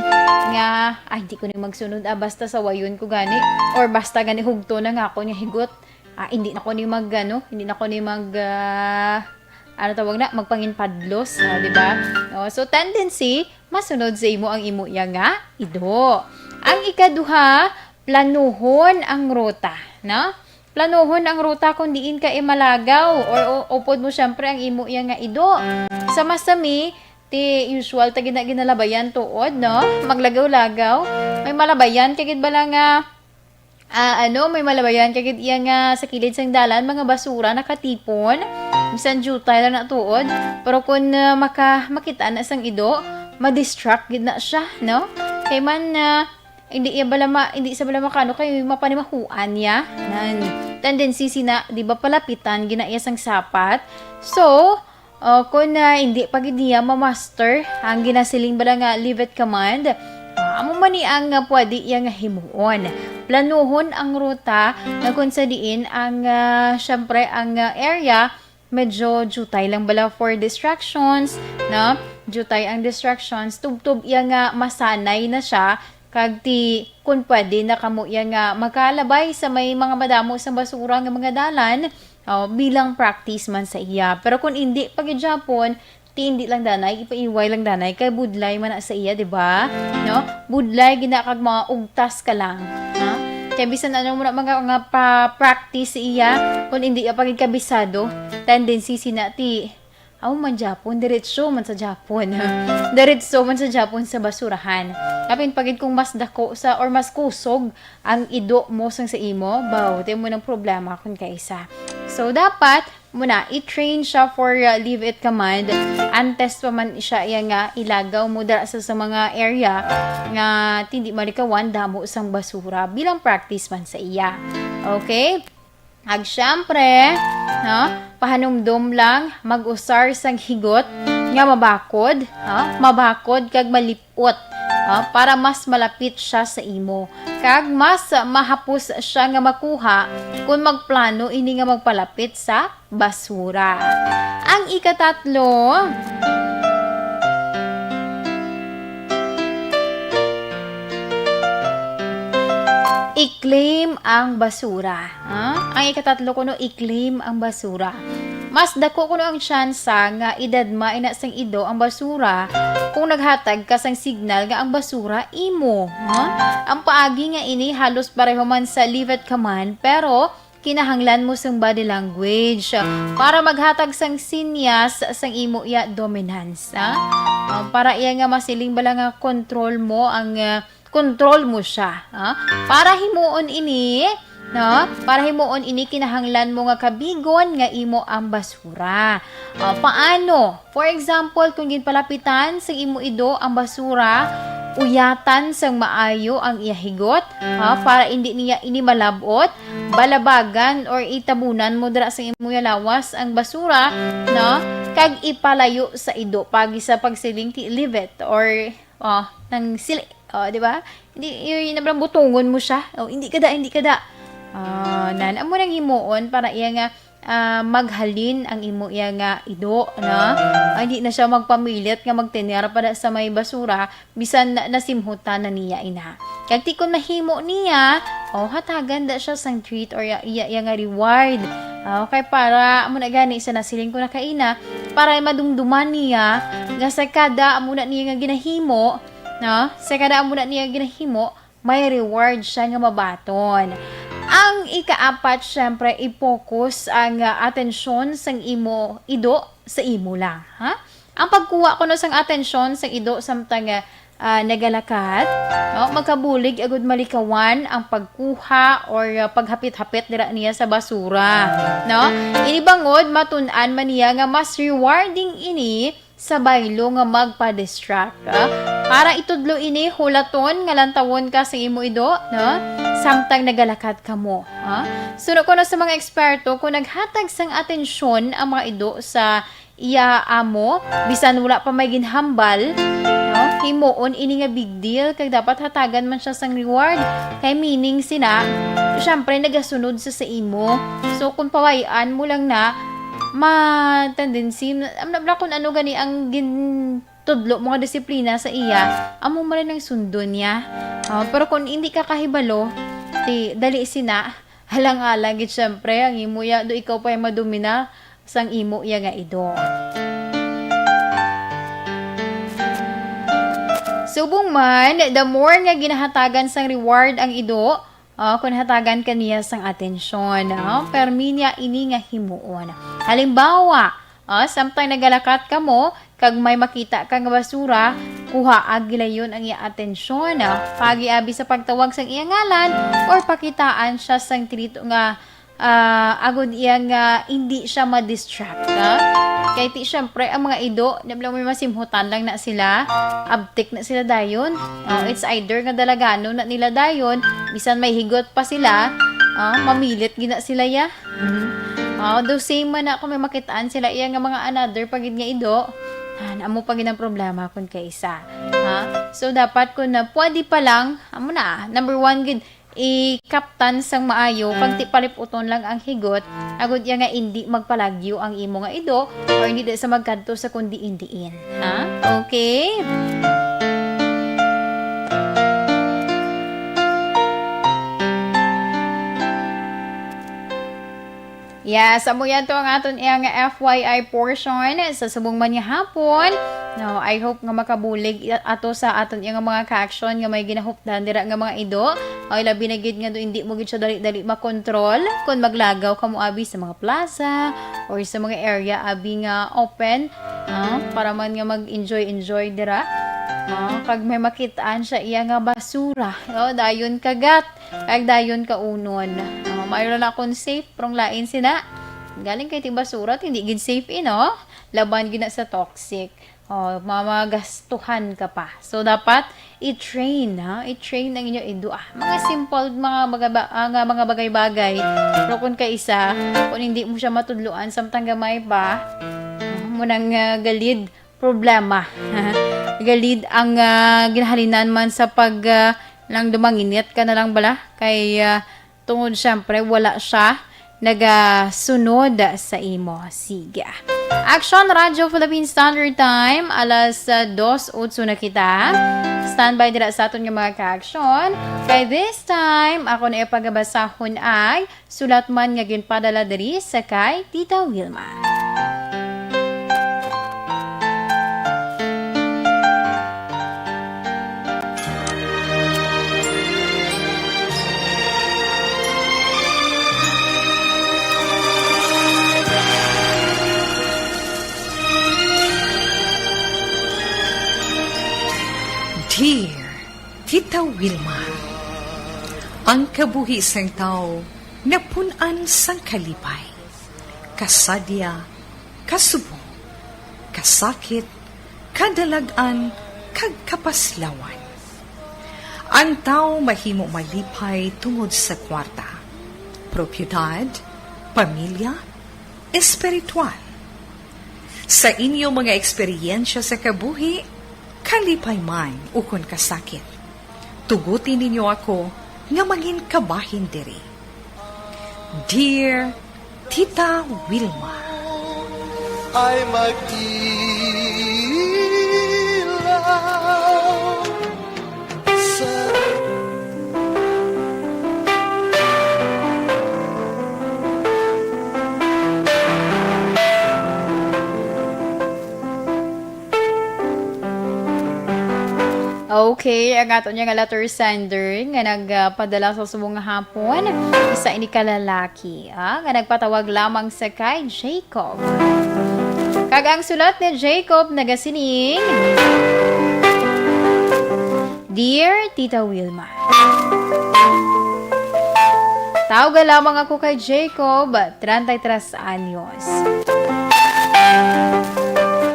nga, "Ay, di ko ni magsunod, ah, basta sawayon ko gani, or basta gani hugto na nga ako nga higot. Ah, hindi na ko ni mag, ano, hindi na ko ni mag, ah, ano tawag na, magpanginpadlos," ah, di ba? Oh, so, tendency, masunod sa imo ang imo iya nga ido. Ang ikaduha, planuhon ang ruta, no? Planuhon ang ruta kung diin ka imalagaw or u-, upod mo siyempre ang imo iya nga ido. Sa masami, ti usual ta gina-, ginalabayan tuod, no? Maglagaw-lagaw. May malabayan ka gid bala nga ah, ano, may malabayan ka gid iya nga sa kilid sang dalan, mga basura nakatipon. Bisan diutay lang na tuod. Pero kun, ah, maka-, makita na sang ido, ma-distract gid na siya, no? Kay man, ah, hindi iya bala ma-, hindi sa bala makano kay mapanimahuan niya. Nan, tendency sina, di ba, palapitan gina iya sang sapat. So, O, kun, ah, hindi pa gid niya ma-master ang ginasiling bala nga leave it command, ah, amo man ni ang, ah, pwede iya nga himuon. Planuhon ang ruta nga kun sa diin ang, ah, syempre, ang, ah, area medyo diutay lang bala for distractions, no? Diutay ang distractions, tubtob iya nga masanay na siya, kag ti kun pwede na kamo iya nga makalabay sa may mga madamo sa basura nga mga dalan, oh, bilang practice man sa iya. Pero kun indi pa gid gihapon, Ti, hindi lang danay, ipaiway lang danay, kay budlay man na sa iya, di ba? No? Budlay gina kag mga ugtas ka lang. Ha? Kay bisan ano mo na mga, mga pa-practice sa iya, kung hindi ka pa gid kabisado, tendency sina ti, aw man Japon, diretso man sa Japon. Diretso man sa Japon sa basurahan. Kapin pa gid kung mas dako sa or mas kusog ang ido mo sang sa imo, baw, di mo ng problema kung kaisa. So, dapat, muna, i-train siya for, uh, leave it command. Antes pa man siya iya nga ilagaw mo dira sa, sa mga area nga tindi malikawan, damo sang basura bilang practice man sa iya. Okay? Ag syempre, no, pahanumdom lang, mag-usar sang higot nga mabakod, no, mabakod kag malip-ot, no, para mas malapit siya sa imo, kag mas mahapos siya nga makuha kung magplano ini nga magpalapit sa basura. Ang ikatatlo, i-claim ang basura. Ha? Ang ikatatlo kuno, i-claim ang basura. Mas dako kuno ang tsansa nga idadma ina sang ido ang basura kung naghatag ka sang signal nga ang basura imo. Ha? Ang paagi nga ini halos pareho man sa leave it command, pero kinahanglan mo sang body language para maghatag sang sinyas sang imo iya dominance, ha? Ah, para iya nga masiling bala nga control mo ang, ah, control mo siya, ha? Para himuon ini, no? Para himuon ini, kinahanglan mo nga kabigon nga imo ang basura. Ah, paano? For example, kung ginpalapitan sang imo ido ang basura, uyatan sang maayo ang iya higot, ha, para indi niya ini malab-ot, balabagan or itabunan mo dira sa imo iya lawas ang basura, no? Kag ipalayo sa ido, pagi sa pagsiling ti, "Leave it," or, oh, nang sili, oh, di ba? Hindi, yun, yun, butungon mo siya. Oh, hindi ka da, hindi ka da. Ah, nan, amo nang himuon para iya nga, ah, maghalin ang imo iya nga ido, no? Ah, hindi na siya magpamilit nga magtener para sa may basura, bisan na, nasimhutan na niya ina. Kag ti kon mahimo niya, oh, hatagan da siya sang treat or iya, iya, iya nga reward. Ah, okay, para amo na gani sa nasiling ko na kaina, para madumduman niya nga sa kada amo na niya nga ginahimo, no? Sa kada amo na niya ginahimo, may reward siya nga mabaton. Ang ikaapat, syempre, i-focus ang, ah, atensyon sang imo ido sa imo lang, ha? Ang pagkuha kuno sang atensyon sang ido samtang, ah, ah, nagalakat, no? Magkabulig agud malikawan ang pagkuha or, ah, paghapit-hapit dira niya sa basura, no? Ini bangod matun-an man niya nga mas rewarding ini sa baylo nga magpa-distract, ah. Para itudlo ini, hulaton nga lantawon ka sa imo ido, no? Samtang nagalakat kamo, ah. Suno kuno sa mga eksperto, kung naghatag sang atensyon ang mga ido sa iya amo, bisan wala pa may ginhambal, no? Himuon ini nga big deal, kag dapat hatagan man siya sang reward. Kay meaning sina, syempre, nagasunod sa, sa imo. So, kung paway-an mo lang na, ma-, tendency, am-, am-, kung ano gani ang gintudlo mo nga disiplina sa iya, amo man rin ang sundon niya. Ah, pero kung hindi ka kahibalo, ti, dali sina, alang-alang gid, syempre, ang imo ya, do ikaw pa yung madumina sang imo ya nga ido. Subong man, the more nga ginahatagan sang reward ang ido, ah, kung hatagan ka niya sang atensyon, ah, permi niya ini nga himuon. Halimbawa, ah, samtang nagalakat kamo, kag may makita ka nga basura, kuhaa gilayon ang iya atensyon, ah, pagiabi sa pagtawag sang iya ngalan or pakitaan siya sang trito nga, ah, agod iya nga hindi siya ma-distract, ah. Kay ti, syempre, ang mga ido, nabla mo, masimhutan lang na sila, abtik na sila dayon. Oh, it's either nga dalagano na nila dayon, bisan may higot pa sila, ah, mamilit gina sila ya. Mhm. Ah, do same man ako, may makitaan sila iya nga mga another pa gid nga ido. Ah, amo pa gid ang problema kun kaisa. Ha? So, dapat kun na pwede pa lang, amo na, number one gid, ikaptan sang maayo, kag ti paliputon lang ang higot, agud iya nga indi magpalagyo ang imo nga ido, or hindi sa magkadto sa kundi indiin. Ha? Okay? Yes, amo yan to ang aton iyang F Y I portion sa subong man nga hapon. No, I hope nga makabulig i-, ato sa aton iyang mga ka-action nga may ginahupdan dira nga mga ido. Ay, labi na gid nga do, hindi mo gid siya dali-dali makontrol kung maglagaw ka mo abi sa mga plaza or sa mga area abi nga open, ah, para man nga mag-enjoy-enjoy dira. Ah, kag may makitaan siya iya nga basura, no? Dayon kagat, kag dayon kaunon. Ah, maayo na akong safe, pero ang lain sina. Galing kay ti basura, hindi gid safe, eh, no? Laban gid na sa toxic. Oh, mamagastuhan ka pa. So, dapat i-train, ha? I-train ang inyo ido. Ah, mga simple, mga, mga, ba- ah, nga mga bagay-bagay. Pero kung kaisa, kung hindi mo siya matudloan, samtang gamay pa, ah, mo nang, ah, galid, problema. Galid ang, ah, ginahalinan man sa pag, ah, lang dumanginit ka na lang bala. Kay, ah, tungod, syempre, wala siya nagasunod sa imo. Sige. Action Radio Philippine Standard Time, alas, ah, dos otso na kita. Standby dira sa aton nga mga ka-action. Kay this time, ako na ipagabasahon ay sulat man nga ginpadala diri sa kay Tita Wilma. Dear Tita Wilma, ang kabuhi sang tawo napun-an sang kalipay, kasadya, kasubong, kasakit, kadalag-an, kag kapaslawan. Ang tawo mahimo malipay tungod sa kwarta, propiedad, pamilya, espiritual. Sa inyo mga eksperyensya sa kabuhi, kalipay man ukon kasakit, tuguti ninyo ako nga mangin kabahin diri. Dear Tita Wilma. Ay mag-ilaw sa Okay, ang ato niya nga letter sender nga nagpadala sa subong nga hapon, isa ini ka lalaki, ah, nga nagpatawag lamang sa kay Jacob. Kag ang sulat ni Jacob nagasiling, Dear Tita Wilma, tawga lamang ako kay Jacob, treinta y tres anyos.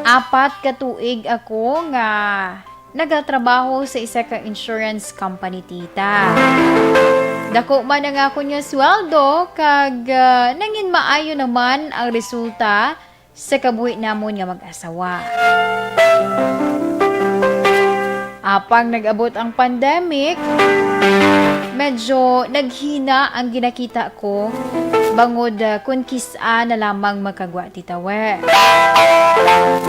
Apat ka tuig ako nga nagatrabaho sa isa ka insurance company, tita. Dako man ang akon nga sweldo, kag, ah, nangin maayo naman ang resulta sa kabuhi namon nga mag-asawa. Apang nag-abot ang pandemic, medyo naghina ang ginakita ko bangod, ah, kun kis-a na lamang makagwa ti tawe.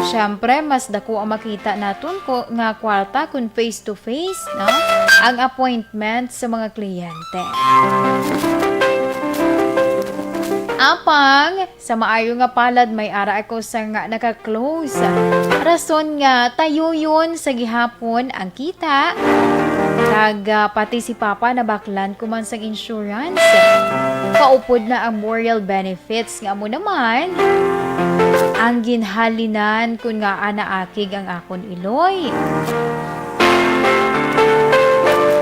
Siyempre, mas dako ang makita naton ko nga kwarta kun face to face, no? Ang appointment sa mga kliyente. Apang, sa maayo nga palad, may ara ako sa nga naka-close. Rason nga tayuyon sa gihapon ang kita. Kag, ah, pati si Papa nabaklan ko man sang insurance. Kaupod na ang burial benefits nga amo naman ang ginhalinan kun ngaa naakig ang akon iloy.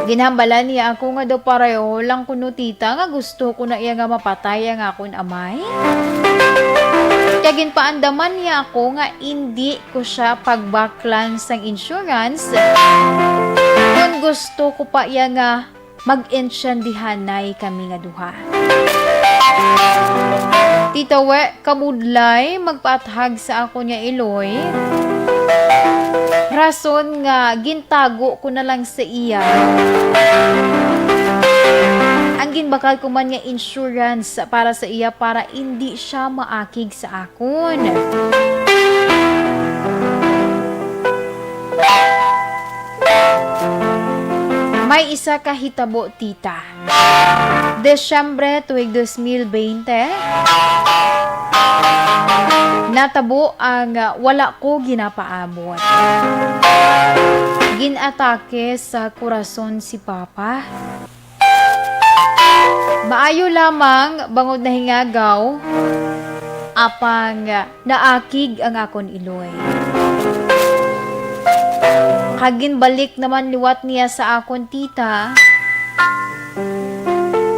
Ginhambalan niya ako nga daw pareho lang kuno, tita, nga gusto ko na iya nga mapatay ang akon amay. Kaya ginpaandaman niya ako nga indi ko siya pagbaklan sang insurance kun gusto ko pa iya nga mag-intyendihanay kami nga duha. Tita We, kabudlay magpaathag sa akon nga iloy. Rason nga gintago ko na lang sa iya ang ginbakal ko man nga insurance para sa iya, para indi siya maakig sa akon. May isa ka hitabo, tita. Disyembre tuig dos mil bente, natabo ang, ah, wala ko ginapaabot. Gin-atake sa korason si Papa. Maayo lamang bangod nahingagaw, apang naakig ang akon iloy. Kag ginbalik naman liwat niya sa akon, tita,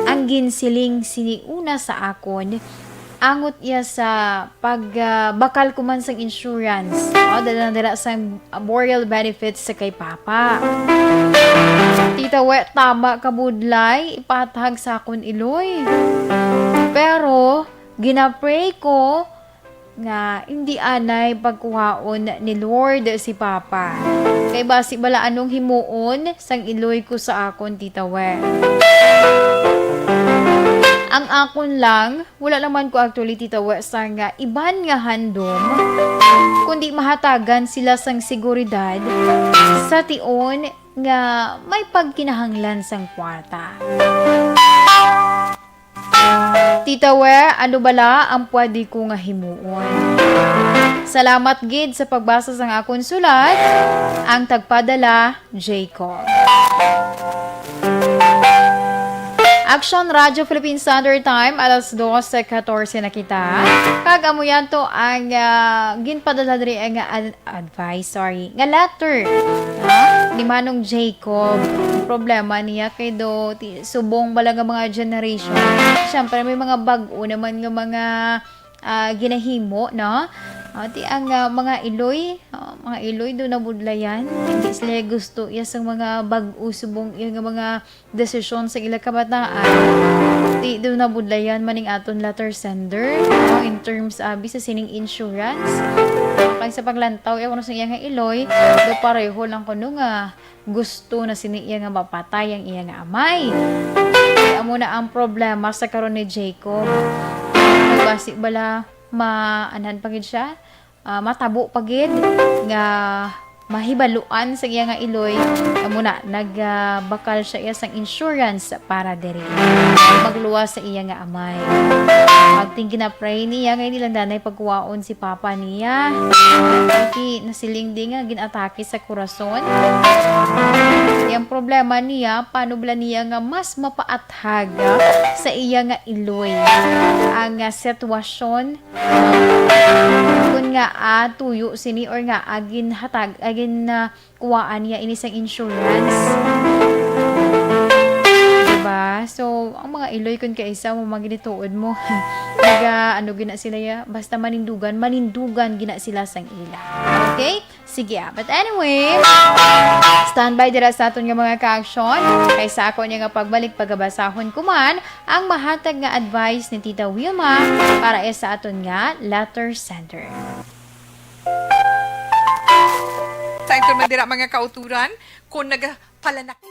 ang ginsiling sini una sa akon, angot iya sa pag, ah, bakal ko man sang insurance. O, dala na dala sang, ah, burial benefits sa kay Papa. Tita We, tama ka budlay, ipatag sa akon iloy. Pero, ginapray ko nga hindi anay pagkuhaon ni Lord si Papa. Kay basi bala anong himuon sang iloy ko sa akon, Tita We. Ang akon lang, wala naman ko actually, Tita We, sang iban nga handom, kundi mahatagan sila sang seguridad sa tion nga may pagkinahanglan sang kwarta. Tita We, ano bala ang pwede ko nga himuon? Salamat gid sa pagbasa sang akon sulat, ang tagpadala, Jacob. Action Radio Philippine Standard Time, alas dos katorse na kita. Kag amo yan to ang, ah, ginpadala diri nga ad-, advice, sorry, nga letter, ha? Ni Manong Jacob. Ang problema niya kay do, ti-, subong bala nga mga generation. Siyempre, may mga bag-o naman nga mga, ah, ginahimo, no? Ah, ti ang, ah, mga iloy, ah, mga iloy do nabudlayan. Hindi sila gusto iya sang mga bag-o subong iya nga mga desisyon sa ila kabataan. Ti do nabudlayan man ning aton letter sender, no? In terms, abi, sa sining insurance. Kag sa paglantaw, iya kuno sa iya nga iloy, do pareho lang kuno nga gusto na sini iya nga mapatay ang iya nga amay. Kay amo na ang problema sa karon ni Jacob. Kay basi bala maanhan pa gid siya, ah, matabo pa gid nga mahibaluan sa iya nga iloy. Amo na, nag, ah, bakal siya iya sang insurance para diri. Magluwas sa iya nga amay. Pagting ginapray niya nga hindi lang danay pagkuwaon si papa niya. Kay nasiling di nga gin-atake sa kurason. Kay ang problema niya, paano bala niya nga mas mapaathag sa iya nga iloy ang, ah, sitwasyon? Kun nga, ah, tuyo sini or nga, ah, ginhatag, ah, gin, ah, kuwaan niya ini sang insurance. Diba? So, ang mga iloy kun kaisa mo, mga ginituod mo. Naga, ano, gina sila ya, basta manindugan, manindugan gina sila sang ila. Okay? Sige, ah. But anyway, standby dira sa aton nga mga ka-aksyon. Kay sa ako niya nga pagbalik, pagabasahon ko man ang mahatag nga advice ni Tita Wilma para sa aton nga letter sender. Sa ito man dira, mga kauturan, kung nagapalanak-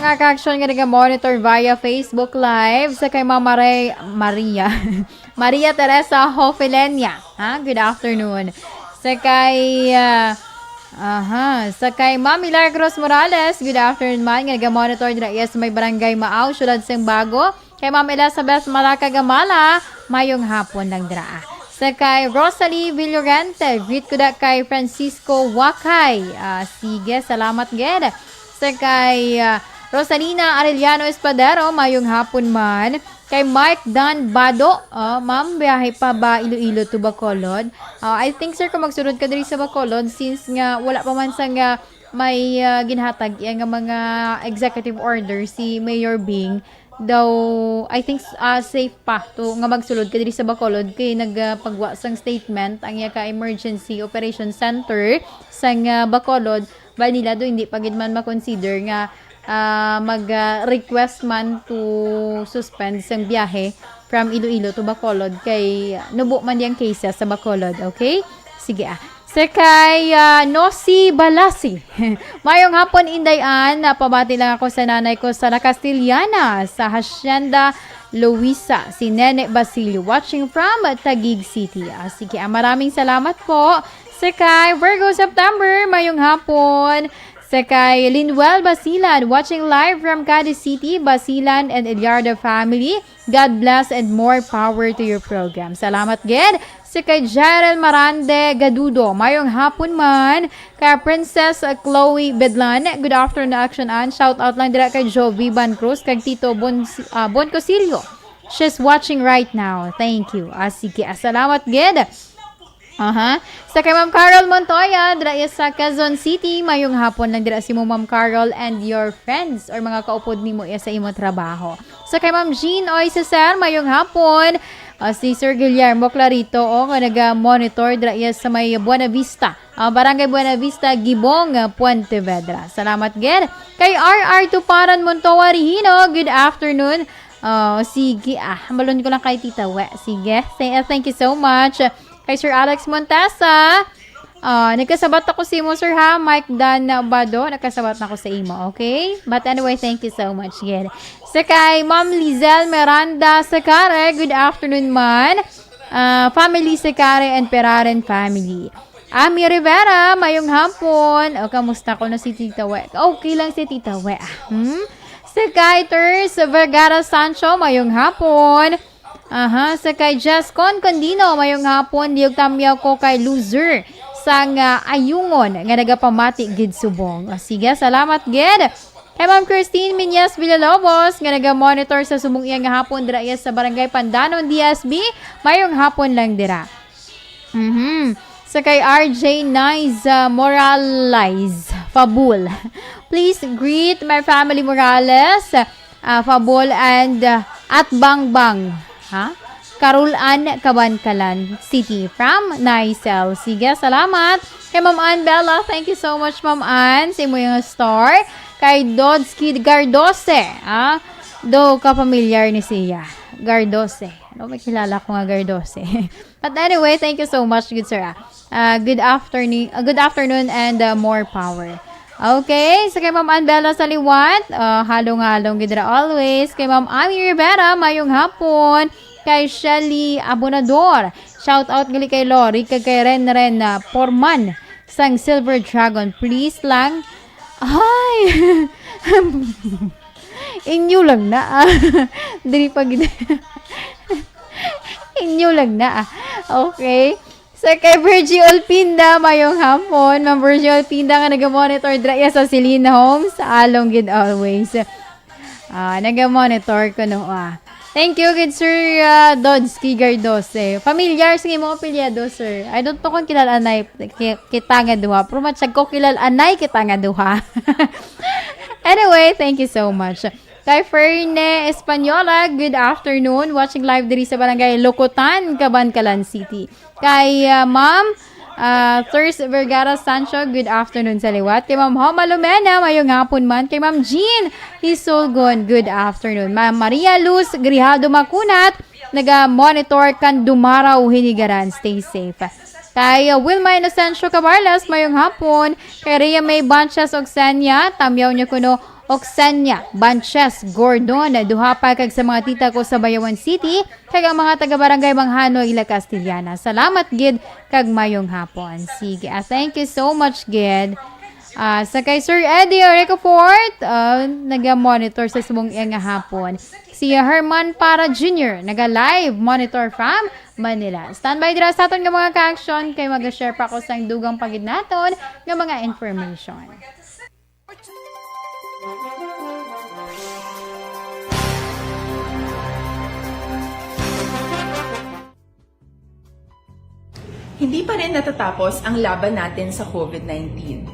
Mga ka-action nga naga-monitor via Facebook Live, sa kay Ma'am Maray-, Maria. Maria Teresa Hofelenia. Ha? Good afternoon. Sa kay, ah, aha, sa kay Ma'am Milagros Morales, good afternoon man, nga naga-monitor dira iya sa may Barangay Maaw, Siyudad Simbago. Kay Ma'am Elizabeth Malaca Gamala, mayong hapon lang dira. Sa kay Rosalie Villorente, greet ko da kay Francisco Wakay. Ah, sige, salamat gid. Sa kay, ah, Rosalina Arellano Espadero, mayong hapon man. Kay Mike Dan Bado, ah, ma'am, biyahe pa ba Iloilo to Bacolod? Ah, I think, sir, kung magsulod ka diri sa Bacolod, since nga wala pa man sa nga may, ah, ginhatag iya nga mga executive order si Mayor Bing, daw, I think, ah, safe pa to nga magsulod ka diri sa Bacolod kay nagpagwa sang statement ang iya ka Emergency Operation Center sang, ah, Bacolod. Bal nila do, hindi pa gid man makonsider nga, ah, mag, ah, request man to suspend sang biyahe from Iloilo to Bacolod kay nubo man yang cases sa Bacolod, okay? Sige, ah. Sa kay, ah, Nosi Balasi. Mayong hapon, Inday Ann. Napabati lang ako sa nanay ko sa La Castellana, sa Hacienda Luisa, si Nene Basilio, watching from Taguig City. Ah, sige, ah, maraming salamat po. Sa kay Virgo September, mayong hapon. Sa kay Linwell Basilan, watching live from Cadiz City, Basilan and Eliardo family. God bless and more power to your program. Salamat gid. Sa kay Jeren Marande Gadudo, mayong hapon man. Kay Princess, uh, Chloe Bedlan, good afternoon, Action Ann. Shout out lang dira kay Jovi Van Cruz, kag Tito Bon, ah, Bon Cosillo. She's watching right now. Thank you. Ah, sige, ah, salamat gid. Aha. Sa kay Ma'am Carol Montoya, dira iya sa Quezon City, mayong hapon lang dira si mo, Ma'am Carol, and your friends or mga kaupod nimo iya sa imo trabaho. Sa kay Ma'am Jean Oy Cesar, mayong hapon. Ah, si Sir Guillermo Clarito, oh, nga naga-monitor dira iya sa may Buena Vista, ah, Barangay Buena Vista, Gibong, ah, Puente Vedra. Salamat gid. Kay R R Tuparan Montoa Rihino, good afternoon. Oh, sige, ah, hambalon ko lang kay Tita We. Sige, say, ah, thank you so much. Kay Sir Alex Montesa, ah, nagkasabat ako sa imo, sir, ha? Mike Dan Bado, nagkasabat na ako sa imo, okay? But anyway, thank you so much, gid. Sa kay Ma'am Lizelle Miranda Sakare, good afternoon man. Ah, family Sakare and Peraren family. Ami Rivera, mayong hapon. O, kamusta ko na si Tita We? Okay lang si Tita We, ah. Hmm? Sa kay Ters Vergara Sancho, mayong hapon. Aha, sa kay Jess Con Condino, mayong hapon, liyog tamyaw ko kay Loser sang, ah, Ayungon nga nagapamati gid subong. Ah, sige, salamat gid. Kay Ma'am Christine Minyas Villalobos nga naga-monitor sa subong iya nga hapon dira iya sa Barangay Pandanon, D S B, mayong hapon lang dira. Mhm. Sa kay R J Niza Morales Fabul, please greet my family Morales, ah, Fabul and, ah, Atbangbang, ha? Karulan, Kabankalan City, from Nicel. Sige, salamat. Kay Ma'am Ann Bella, thank you so much, Ma'am Ann, sa imo yung star. Kay Dodski Gardose, ah, do ka familiar ni siya? Gardose. Ano, may kilala ko nga Gardose. But anyway, thank you so much, good sir, ah. Ah, good afternoon, ah, good afternoon and, ah, more power. Okay, sa kay Ma'am Ann Bella Saliwat, ah, halong-halong gid ra always. Kay Ma'am Ami Rivera, mayong hapon. Kay Shelly Abonador, shout out gali kay Lori, kag kay Ren Ren, ah, Porman sang Silver Dragon. Please lang. Ay! Inyo lang na, ah. Diri pa gid. Inyo lang na, ah. Okay. Sa kay Virgie Olpinda, mayong hapon. Ma'am Virgie Olpinda nga naga-monitor dira iya sa Celine Homes. Along gid always. Ah, naga-monitor ko no, ah. Thank you gid, Sir, ah, Dodski Gardose. Familiar sa imong apelyido, sir. I don't know kung kilala na ki-, kita nga duha. Pero matsyag ko kilala anay kita nga duha. Anyway, thank you so much. Kay Ferne Española, good afternoon. Watching live diri sa Barangay Locotan, Kabankalan City. Kay, ah, Ma'am, ah, Thurs Vergara Sancho, good afternoon sa liwat. Kay Ma'am Homa Lumena, mayong hapon man. Kay Ma'am Jean Hisulgon, good afternoon. Ma'am Maria Luz Grijaldo Macunat, naga-monitor kan Dumaraw, Hinigaran. Stay safe. Kay, ah, Wilma Inocencio Cabarles, mayong hapon. Kay Rhea May Banchas Oxenia, tamyaw niyo kuno Oxenia Banches Gordon, duha pa kag sa mga tita ko sa Bayawan City, kag ang mga taga Barangay Manghano, Ila Castellana. Salamat gid kag mayong hapon. Sige, ah, thank you so much gid. Ah, sa kay Sir Eddie Ricafort, ah, naga-monitor sa subong iya nga hapon. Si Herman Para Junior, naga-live monitor from Manila. Standby dira sa aton nga mga ka-action kay mag-share pa ko sang dugang pa gid naton nga mga information. Hindi pa rin natatapos ang laban natin sa COVID nineteen.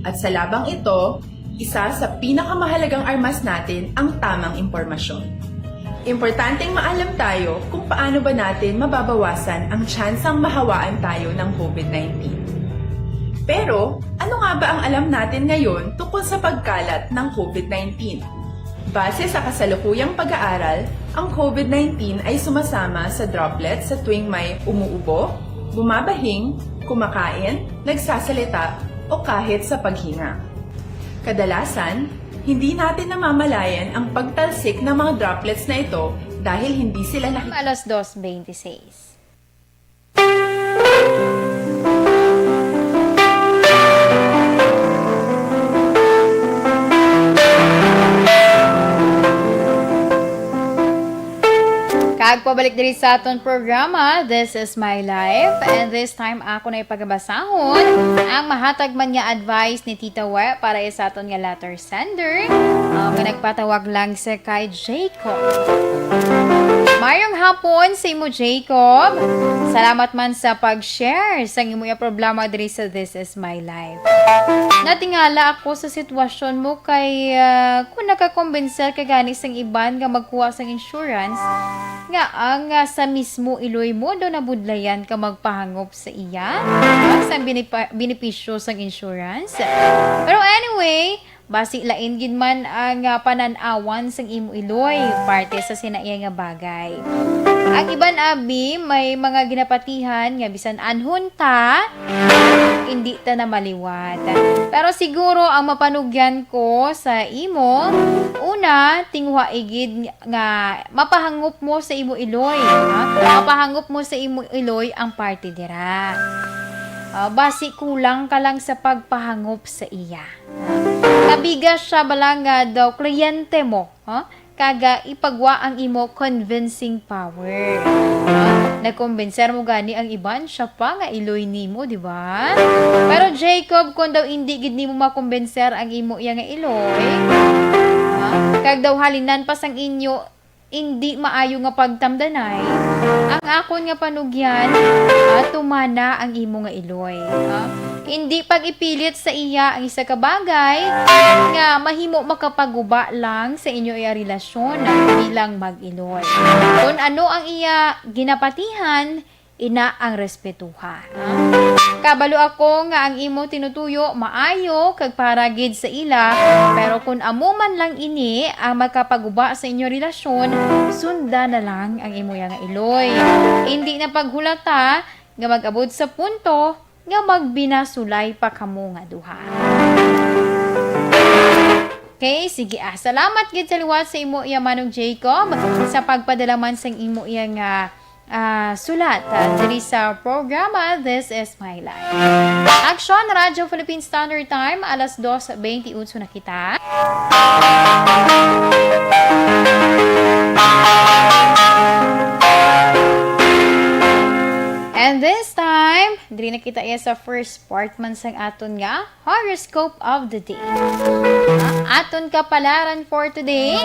At sa labang ito, isa sa pinakamahalagang armas natin ang tamang impormasyon. Importanteng maalam tayo kung paano ba natin mababawasan ang tsansang mahawaan tayo ng COVID nineteen. Pero, ano nga ba ang alam natin ngayon tungkol sa pagkalat ng COVID nineteen? Base sa kasalukuyang pag-aaral, ang COVID nineteen ay sumasama sa droplets sa tuwing may umuubo, bumabahing, kumakain, nagsasalita, o kahit sa paghinga. Kadalasan, hindi natin namamalayan ang pagtalsik ng mga droplets na ito dahil hindi sila nakikita. Alas dos veintiséis. Kag pabalik diri sa aton programa, This is My Life. And this time, ako na ipagabasahon ang mahatag man nga advice ni Tita We para sa aton nga letter sender, um, nga nagpatawag lang sa kay Jacob. Mayong hapon sa imo, Jacob. Salamat man sa pag-share sang imo nga problema diri sa This is My Life. Natingala ako sa sitwasyon mo kay, ah, kung nakakumbinser ka gani sang iban nga magkuha sang insurance, nga ang, ah, sa mismo iloy mo daw nabudlayan ka magpahangop sa iya, ah, sang binipa-, benepisyo sang insurance. Pero anyway, basi lain gid man ang, ah, panan-awan sang imo iloy, parte sa sinaiya nga bagay. Ang iban, abi, may mga ginapatihan nga bisan anhon ta, hindi ta na maliwat. Pero siguro ang mapanugyan ko sa imo, una, tinguha igid nga mapahangop mo sa imo iloy, ha? Mapahangop mo sa imo iloy ang parte dira. Ah, basi kulang ka lang sa pagpahangop sa iya. Kabiga siya bala nga daw kliyente mo, ha? Kag, ah, ipagwa ang imo convincing power. Ha? Nakumbinser mo gani ang iban, siya pa nga iloy nimo, di ba? Pero Jacob, kung daw indi gid nimo makumbinser ang imo iya nga iloy, ha? Kag daw halinan pa sang inyo indi maayo nga pagtamdanay, ang akon nga panugyan, ah, tumana ang imo nga iloy, ha? Indi pag-ipilit sa iya ang isa ka bagay nga mahimo makapaguba lang sa inyo iya relasyon bilang mag-iloy. Kon ano ang iya ginapatihan, ina ang respetuha, ha? Kabalo ako nga ang imo tinutuyo maayo kag para gid sa ila, pero kun amo man lang ini ang makapaguba sa inyo relasyon, sunda na lang ang imo iya nga iloy. Indi na paghulata nga mag-abot sa punto nga magbinasulay pa kamo nga duha. Okay, sige, ah. Salamat gid sa liwat sa imo iya Manong Jacob sa pagpadala man sang imo iya nga, ah, sulat, ah, diri sa programa This is My Life. Action, Radyo Philippine Standard Time, alas dos bentiocho na kita. And this time, diri na kita iya sa first part man sang aton nga horoscope of the day. Ang aton kapalaran for today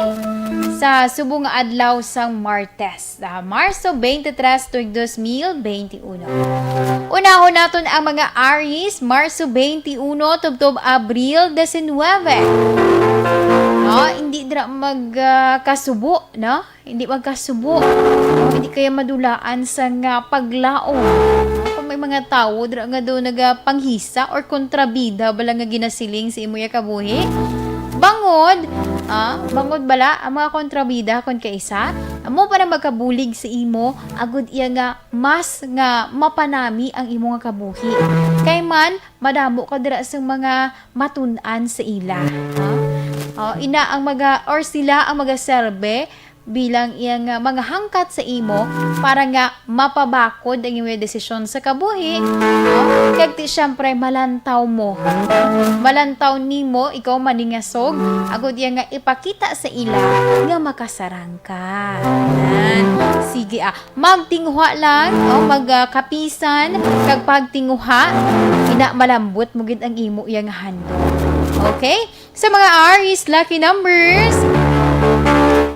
sa subong nga adlaw sang Martes, ah, Marso twenty-three tuig dos mil benti uno. Unahon naton ang mga Aries, Marso twenty-uno tubtob Abril diecinuebe. Oh, hindi dira mag, ah, kasubo, no? Hindi magkasubo. Hindi kaya madulaan sa nga paglaom. Kung may mga tawo dira nga daw nagapanghisa or kontrabida bala nga ginasiling sa imo ya kabuhi, bangod, ah, bangod bala ang mga kontrabida kon kaisa, amo pa na magkabulig sa imo, agud iya nga mas nga mapanami ang imo nga kabuhi. Kay man, madamo ka dira sa mga matun-an sa ila. Ha? Oh, ina ang maga or sila ang magaserbe bilang iyang, ah, mga hangkat sa imo para nga mapabakod ang imong desisyon sa kabuhi, no? Kag ti, siyempre, malantaw mo. Malantaw nimo, ikaw maningasog, agud iya nga ipakita sa ila nga makasarang ka. Yan. Sige, ah. Magtinguha lang, o mag, ah, kapisan, kag pagtinguha, ina malambot mo gid ang imo iya nga handom. Okay? Sa mga Aries, lucky numbers,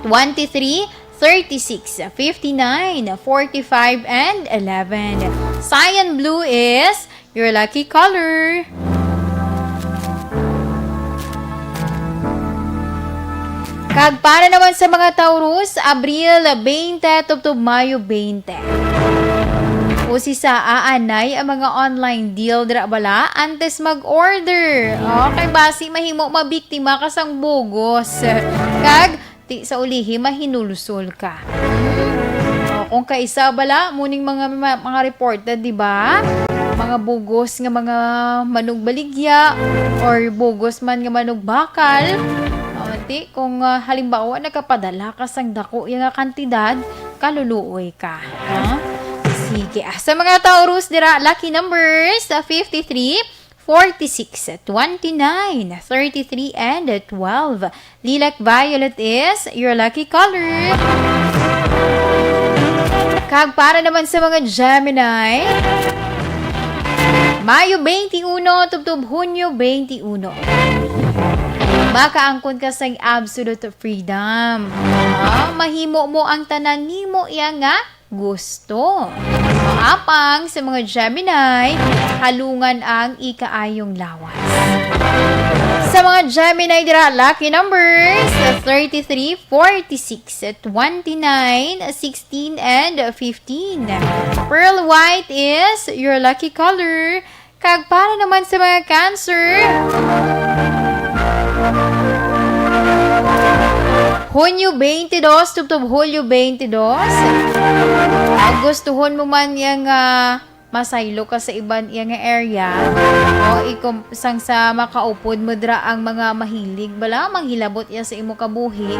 twenty-three, thirty-six, fifty-nine, forty-five, and eleven. Cyan blue is your lucky color. Kag para naman sa mga Taurus, Abril twenty tubtob Mayo twenty. Usisa, aanay ang mga online deal dira bala antes mag-order. Okay, basi mahimo mabiktima ka sang bugos. Kag ti sa ulihi mahinulsol ka. O, kung kaisa bala, muning mga, mga, mga reported, di ba? Mga bugos nga mga manugbaligya or bugos man nga manugbakal. O, ti, kung, ah, halimbawa, nakapadala ka sang dako iya nga kantidad, kaluluoy ka. Ha? Sige. Ah, sa mga Taurus dira, lucky numbers, ah, fifty-three, forty-six, twenty-nine, thirty-three, and twelve. Lilac violet is your lucky color. Kag para naman sa mga Gemini, Mayo twenty-one tubtob Hunyo twenty-one. Makaangkon ka sang absolute freedom. Ah, mahimo mo ang tanan nimo iya nga gusto. Apang sa mga Gemini, halungan ang ikaayong lawas. Sa mga Gemini dira, lucky numbers, thirty-three, forty-six, twenty-nine, sixteen, and fifteen. Pearl white is your lucky color. Kag para naman sa mga Cancer, Hunyo twenty-two tubtob Hulyo twenty-two, ah, gustuhon mo man iya nga masaylo ka sa iban iya nga area, o ikum-, sang sa makaupod mo dira ang mga mahilig bala, manghilabot iya sa imo kabuhi,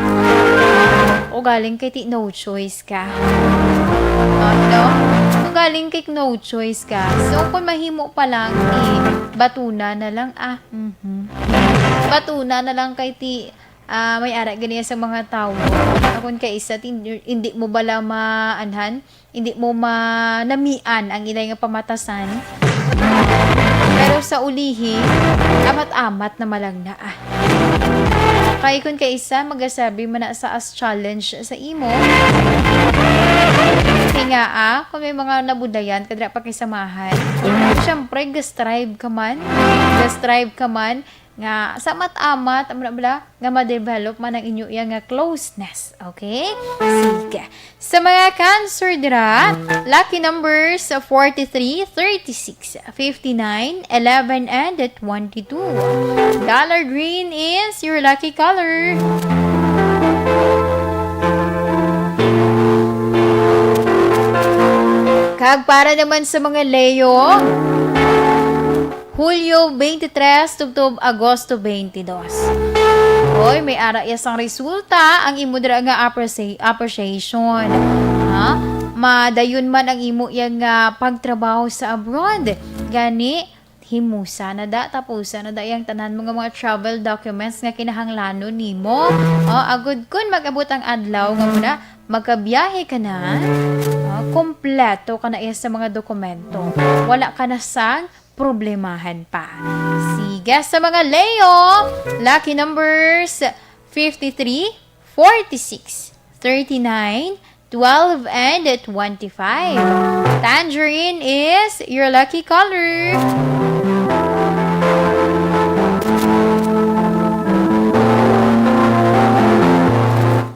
o galing kay ti no choice ka. Ah, no? Kung galing kay no choice ka. So, kung mahimo pa lang, eh, batuna na lang, ah. Mhm. Batuna na lang kay ti, ah, may ara gani sa mga tawo. Akon kay isa, ti-, hindi mo bala maanhan, hindi mo manamian ang ilay nga pamatasan. Pero sa ulihi, amat-amat na malagna, ah. Kay kun kaisa, magasabi man na sa as challenge sa imo. Kay nga, ah, kung may mga nabudayan ka dira pakisamahan, syempre, ga-strive ka man. Ga-strive ka man nga sa amat-amat, amo na bala, nga ma-develop man ang inyo iya nga closeness. Okay? Sige. Sa mga Cancer dira, lucky numbers forty-three, thirty-six, fifty-nine, eleven, and twenty-two. Dollar green is your lucky color. Kag para naman sa mga Leo, Hulyo twenty-three tubtob Agosto twenty-two. Hoy, may ara iya sang resulta ang imo dira nga appreci-, appreciation. Ha? Madayon man ang imo iya nga pagtrabaho sa abroad. Gani, himusa na da, tapusa na da yang tanan mga, mga travel documents nga kinahanglanon nimo. O, agud kun mag-abot ang adlaw nga muna, magkabiyahe ka na, o, kompleto ka na iya sa mga dokumento. Wala ka na sang problemahan pa. Sige, sa mga Leo, lucky numbers fifty-three, forty-six, thirty-nine, twelve, and twenty-five. Tangerine is your lucky color.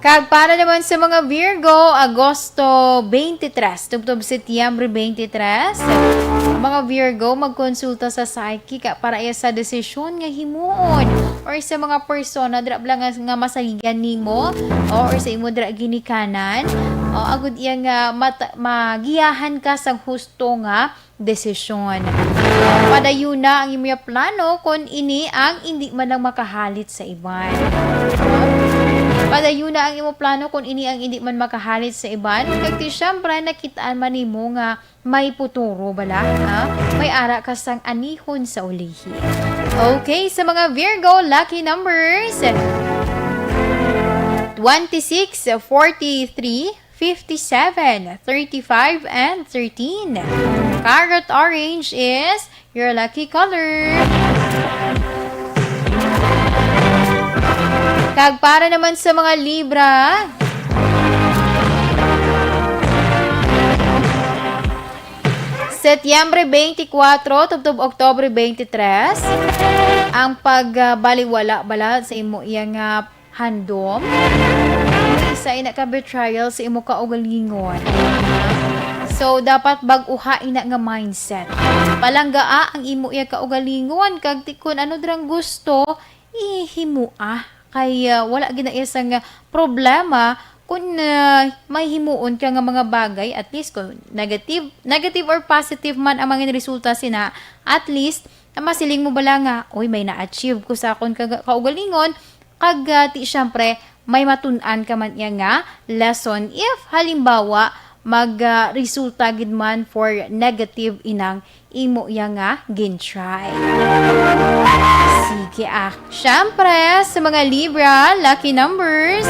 Kag para naman sa mga Virgo, Agosto twenty-three tubtob Setyembre twenty-three, ang mga Virgo, magkonsulta sa psychic para iya sa desisyon nga himuon or sa mga persona dira bala nga, nga masaligan nimo o or sa imo dira ginikanan, o agud iya nga mata-, magiyahan ka sang husto nga desisyon. Padayuna ang imo plano kon ini ang indi man lang makahalit sa iban. Padayuna ang imo plano kon ini ang indi man makahalit sa iban. Kag ti, syempre, nakitaan man nimo nga may puturo bala, ha? May ara ka sang anihon sa ulihi. Okay, sa mga Virgo, lucky numbers, twenty-six, forty-three, fifty-seven, thirty-five, and thirteen. Carrot orange is your lucky color. Kag para naman sa mga Libra, Setyembre twenty-four tubtob Oktubre twenty-three, ang pagbaliwala bala sa imo iya nga handom, isa ina ka betrayal sa imo kaugalingon. So, dapat bag-uha ina nga mindset. Palanggaa ang imo iya kaugalingon, kag ti-, kun ano dirang gusto, ihimoa. Kay, ah, wala gid na iya sang problema kung, ah, may himuon ka nga mga bagay, at least kung negative, negative or positive man ang mga resulta sina, at least, na masiling mo bala nga, "Uy, may na-achieve ko sa akon kaga-, kaugalingon," kag, ah, ti, syempre, may matun-an ka man iya nga lesson if, halimbawa, mag, ah, resulta gid man for negative inang imo iya nga gin-try. Sige, ah. Syempre, sa mga Libra, lucky numbers,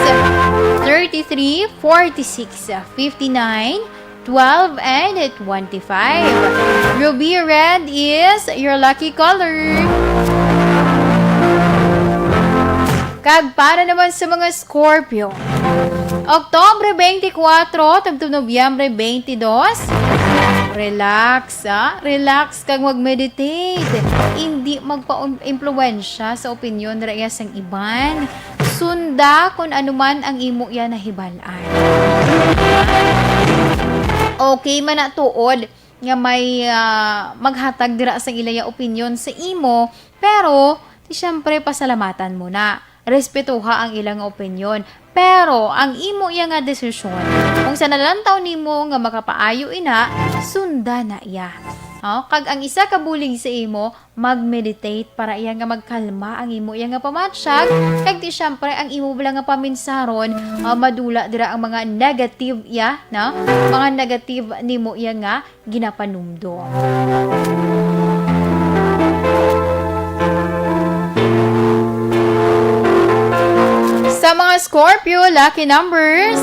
thirty-three, forty-six, fifty-nine, twelve, and twenty-five. Ruby red is your lucky color. Kag para naman sa mga Scorpio, Oktubre twenty-four tubtob Nobyembre twenty-two, relax, ah. Relax kag mag-meditate. Hindi magpa-impluwensya sa opinyon ra iya sang iban. Sunda kon ano man ang imo iya nahibal-an. Okay man na tuod nga may, ah, maghatag dira sang ila iya opinyon sa imo, pero, ti, siyempre, pasalamatan mo na. Respetuha ang ila nga opinyon. Pero ang imo iya nga desisyon, kung sa nalantaw nimo nga makapaayo ina, sunda na iya. Oh, kag ang isa ka bulig sa imo, mag-meditate para iya nga magkalma ang imo iya nga pamatyag, kag ti, siyempre, ang imo bala nga paminsaron, ah, madula dira ang mga negative iya, no? Mga negative nimo iya nga ginapanumdom. Sa mga Scorpio, lucky numbers,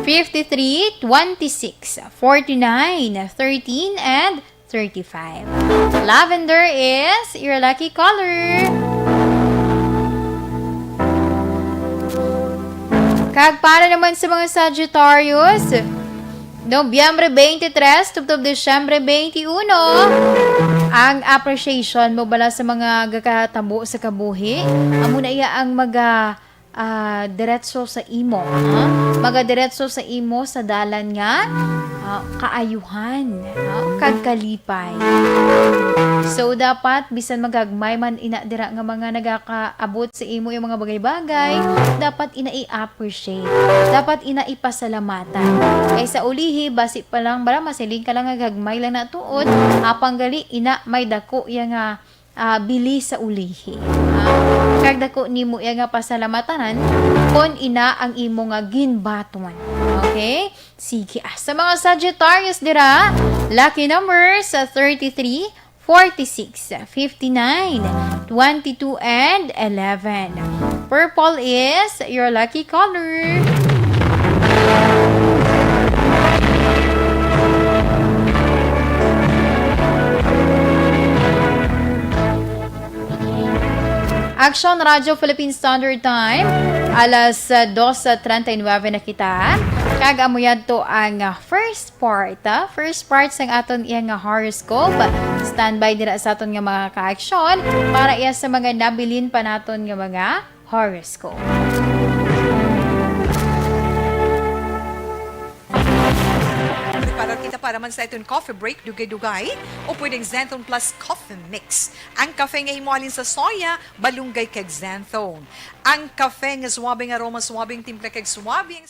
fifty-three, twenty-six, forty-nine, thirteen, and thirty-five. Lavender is your lucky color. Kag para naman sa mga Sagittarius, Nobyembre twenty-three tubtob Disyembre twenty-one, ang appreciation mo bala sa mga gakatabo sa kabuhi, amo na iya ang maga, ah, diretso sa imo, ha? Magadiretso sa imo sa dalan nga, ah, kaayuhan, ha? Kag kalipay. So, dapat bisan magagmay man ina dira nga mga nagakaabot sa imo yung mga bagay-bagay, dapat ina i-appreciate. Dapat ina ipasalamatan. Kay sa ulihi, basi pa lang, bala, masiling ka lang nga gagmay lang na tuod, apang gali, ina, may dako iya nga, ah, bili sa ulihi. Ah, kag dako nimo iya nga pasalamatanan kon ina ang imo nga ginbaton. Okay? Sige, ah, sa mga Sagittarius dira, lucky numbers, ah, thirty-three, forty-six, fifty-nine, twenty-two, and eleven. Purple is your lucky color. Action Radio Philippine Standard Time, alas, ah, dos treinta y nueve na kita. Kag amo yadto ang, ah, first part, ah, first part sang aton iya nga horoscope. Standby dira sa aton nga mga ka-action para iya sa mga nabilin pa naton nga mga horoscope. Prepare kita para man sa aton coffee break, dugay-dugay, o pwedeng Xanthone Plus Coffee Mix. Ang kape nga himo halin sa soya, malunggay kag xanthone. Ang kape nga suabe nga aroma, suabe ang timpla kag suabe ang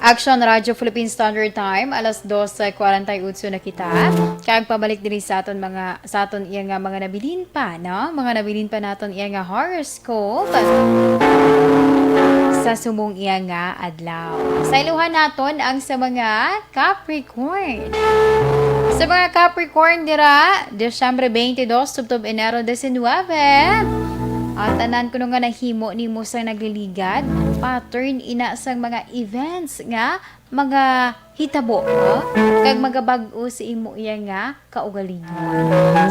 Action Radio Philippine Standard Time, alas dose cuarenta y ocho na kita. Kag pabalik diri sa aton mga, sa aton iya nga mga nabilin pa, no? Mga nabilin pa naton iya nga horoscope sa subong iya nga adlaw. Sa iluhan naton ang sa mga Capricorn. Sa mga Capricorn dira, Disyembre twenty-two, tubtob Enero diecinuebe. At tanan kuno nga nahimo nimo sa nagliligad, pattern ina sang mga events nga mga hitabo, no? Kag magabag-o sa imo iya nga kaugalingon.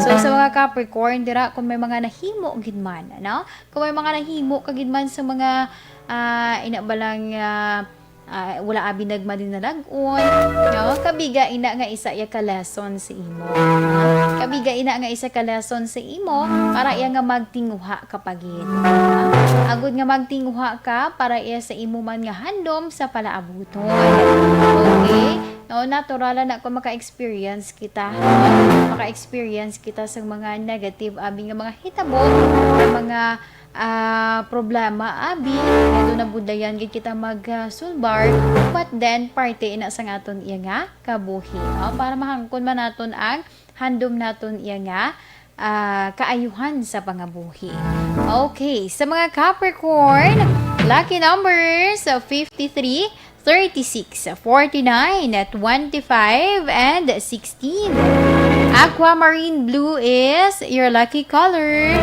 So, sa mga Capricorn dira, kung may mga nahimo gid man, no? Kung may mga nahimo ka gid man sa mga, ah, ina ba lang, ah, ah, wala abi nagmadinalag-on, no? Kabiga ina nga isa iya ka lesson sa imo, no? Kabiga ina nga isa ka lesson sa imo para iya nga magtinguha ka pa gid, no? Agud nga magtinguha ka para iya sa imo man nga handom sa palaabuton. Okay? No, natural na kung maka-experience kita, no? Maka-experience kita sa mga negative abi nga mga hitabo, mga, ah, problema abi, nga doon nabudlayan gid kita mag, ah, sulbar, but then parte ina sang aton iya nga kabuhi, no? Para mahangkon man naton ang handom naton iya nga, ah, kaayuhan sa pangabuhi. Okay, sa mga Capricorn, lucky numbers, ah, fifty-three, thirty-six, forty-nine, twenty-five, and sixteen. Aquamarine blue is your lucky color.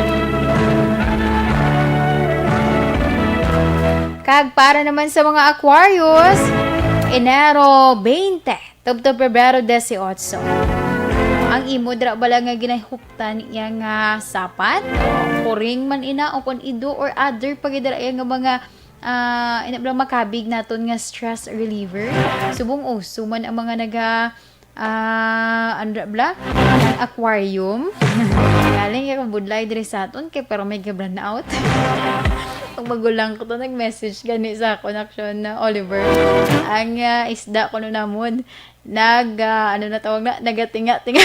Kag para naman sa mga Aquarius, Enero twenty, tubtob Pebrero dieciocho. Ang imo dira bala nga ginahuptan iya nga sapat, kuring man ina, o kon ido or other pa gid dira iya nga mga, ah, ina bala makabig naton nga stress reliever. Subong uso man ang mga naga, ah, ano dira bala? Aquarium. Galing ka budlay diri sa aton kay pero may ga-brownout. Ang magulang ko to nag-message gani sa akon, action na Oliver. Ang, ah, isda kuno namon nag, ah, ano na tawag na? Nagatinga-tinga.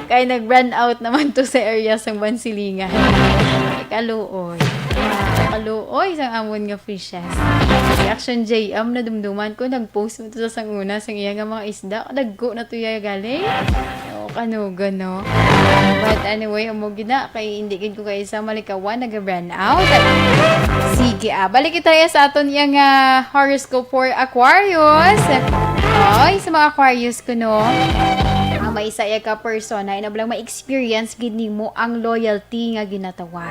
Kay nag-brownout naman to sa area sang Bansilingan. Kaluoy. Ah, kaluoy sang amon nga fishes. Si Action J M, nadumduman ko, nag-post mo to sa sanguna, sang iya nga mga isda. Dagko na to iya galing. O, kanugon, no? But anyway, amo gid na, kay hindi gid ko kaisa malikawan, nag-brownout. Sige, ah, balik kita sa aton yang, ah, horoscope for Aquarius. Oy, sa mga Aquarius kuno, ah, may isa iya ka persona, ina bala lang ma-experience gid nimo ang loyalty nga ginatawag.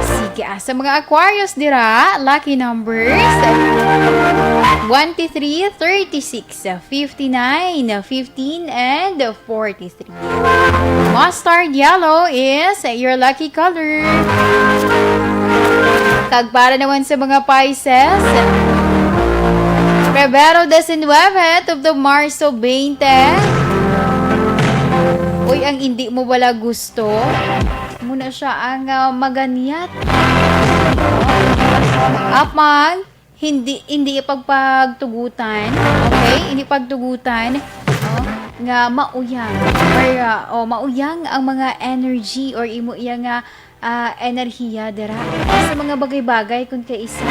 Sige, ah, sa mga Aquarius dira, lucky numbers, twenty-three, thirty-six, fifty-nine, fifteen, and forty-three. Mustard yellow is your lucky color. Kag para naman sa mga Pisces, Pebrero diecinuebe, tubtob Marso twenty. Uy, ang hindi mo wala gusto, muna siya ang, ah, maganyat. Apang hindi, hindi ipagpagtugutan, okay? Hindi pagtugutan, no? Nga mauyang, or, ah, oh, mauyang ang mga energy or imo iya nga, ah, enerhiya dira sa mga bagay-bagay kun kaisa.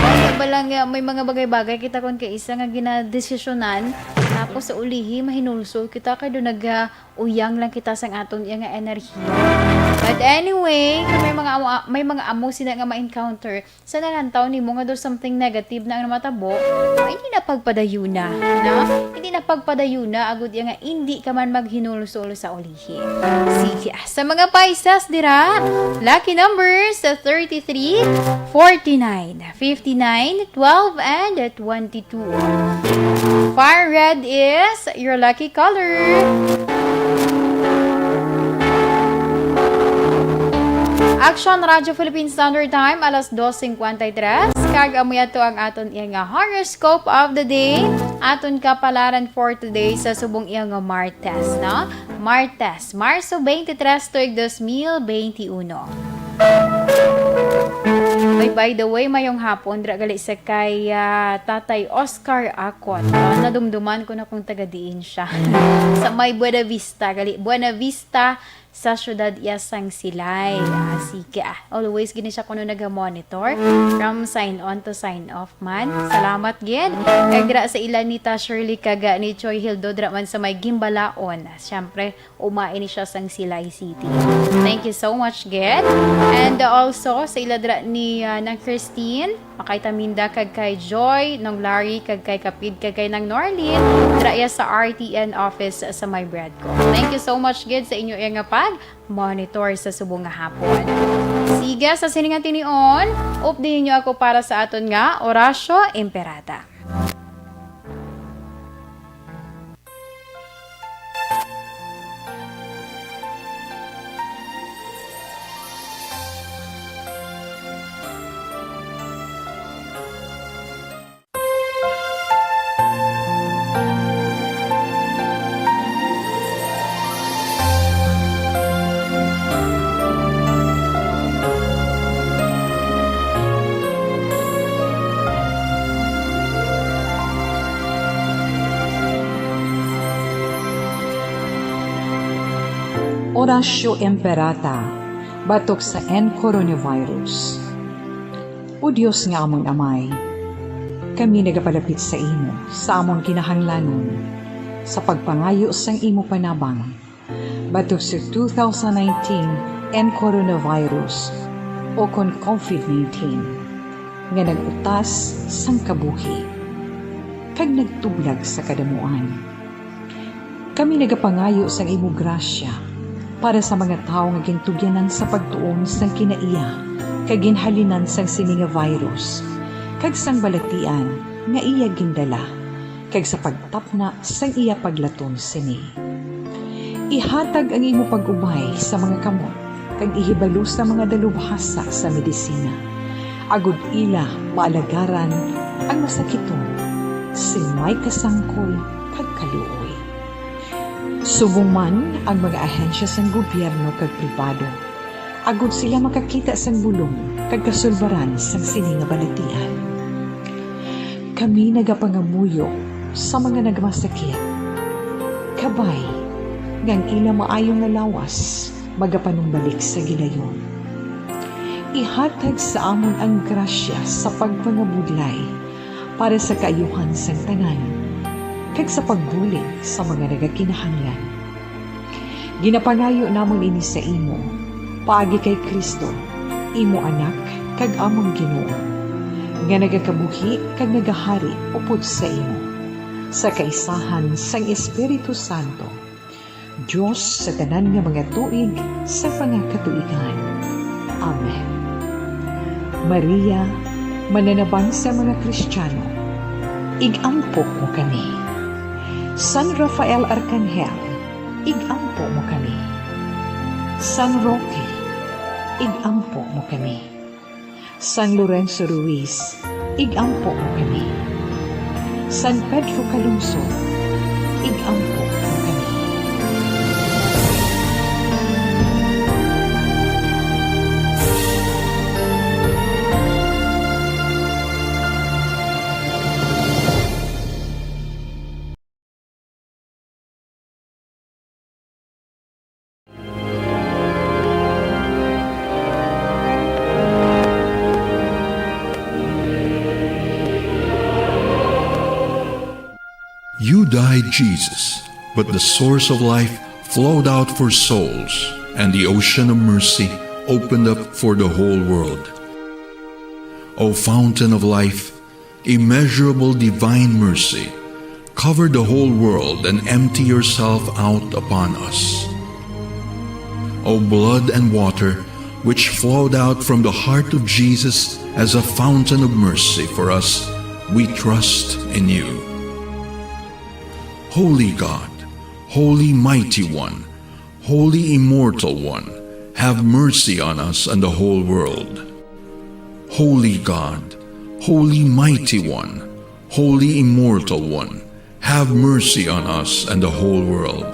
Kaya ba lang nga may mga bagay-bagay kita kun kaisa nga ginadesisyonan, tapos sa ulihi mahinulsol kita kay do nag, ah, uyang lang kita sang aton iya nga enerhiya. But anyway, kung may mga amo, may mga amo sila nga ma-encounter, sa nalantaw nimo nga do something negative na ang matabo, hindi na pagpadayuna, no? Hindi na pagpadayuna, agud iya nga hindi ka man maghinulsol sa ulihi. Sige, ah, sa mga Pisces dira, lucky numbers, thirty-three, forty-nine, fifty-nine, twelve, and twenty-two. Fire red is your lucky color. Action Radio Philippine Standard Time, alas dos cincuenta y tres. Kag amoy ato ang aton iya nga horoscope of the day. Aton kapalaran for today sa subong iya nga Martes, no? Martes, Marso twenty-three, tuig dos mil veintiuno. Ay, by the way, mayong hapon, dira gali sa kay, ah, Tatay Oscar Akon. Ah, nadumduman ko na kung taga diin siya. Sa may Buena Vista, gali. Buena Vista, sa syudad iya sang Silay. Ah, sige, ah. Always gini siya kuno naga-monitor from sign on to sign off man. Salamat gid. Kag dira sa ila ni Ta Shirley kag, ah, ni Choy Hildo dira man sa may Gimbalaon. Siyempre, uma ini siya sang Silay City. Thank you so much gid. And, ah, also sa ila dira ni, ah, Nang Christine, Makay Taminda kag kay Joy, Nong Larry, kag kay Kapid, kag kay Nang Norlin, dira iya sa R T N office sa may Bradco. Thank you so much gid sa inyo iya nga pag-monitor sa subong nga hapon. Sige, sa sining nga tinion, update ninyo ako para sa aton nga Orasyo Imperata. Orasyo Imperata, batok sa N coronavirus. O Dios nga amon Amay, kami nagapalapit sa imo sa amon kinahanglanon sa pagpangayo sang imo panabang batok sa two thousand nineteen N coronavirus, o kon COVID nineteen, nga nag-utas sang kabuhi kag nagtublag sa kadamuan. Kami nagapangayo sang imo grasya para sa mga tawo nga gintugyanan sa pagtuon sang kinaiya kag ginhalinan sang sini nga virus, kag sang balatian nga iya gindala, kag sa pagtapna sang iya paglaton sini. Ihatag ang imo pag-ubay sa mga kamot kag ihibalo sa mga dalubhasa sa medisina, agod ila maalagaran ang masakiton sing may kasangkol kag kaluoy. Subong man ang mga ahensya sang gobyerno kag pribado, agod sila makakita sang bulong kag kasulbaran sang sini nga balatian. Kami nagapangamuyo sa mga nagmasakit, kabay nga ang ila maayo nga lawas magapanumbalik sa gilayon. Ihatag sa amon ang grasya sa pagpangabudlay para sa kaayuhan sang tanan, kag sa pagbulig sa mga nagakinahanglan. Ginapangayo namon ini sa imo, paagi kay Cristo, imo Anak kag amon Ginoo, nga nagakabuhi kag nagahari upod sa imo, sa kaisahan sang Espiritu Santo, Dios sa tanan nga mga tuig sa mga katuigan. Amen. Maria, mananabang sa mga Kristiano, ig-ampo mo kami. San Rafael Arcangel, ig-ampo mo kami. San Roque, ig-ampo mo kami. San Lorenzo Ruiz, ig-ampo mo kami. San Pedro Calungsod, ig-ampo mo kami. You died, Jesus, but the source of life flowed out for souls, and the ocean of mercy opened up for the whole world. O fountain of life, immeasurable divine mercy, cover the whole world and empty yourself out upon us. O blood and water, which flowed out from the heart of Jesus as a fountain of mercy for us, we trust in you. Holy God, Holy Mighty One, Holy Immortal One, have mercy on us and the whole world. Holy God, Holy Mighty One, Holy Immortal One, have mercy on us and the whole world.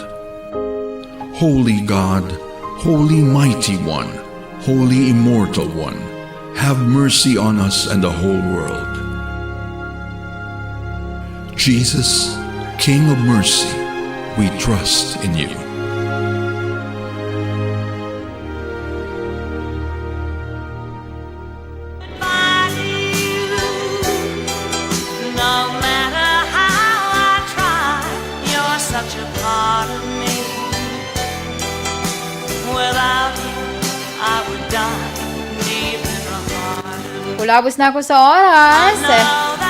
Holy God, Holy Mighty One, Holy Immortal One, have mercy on us and the whole world. Jesus, King of mercy, we trust in you. Labos na ako sa oras.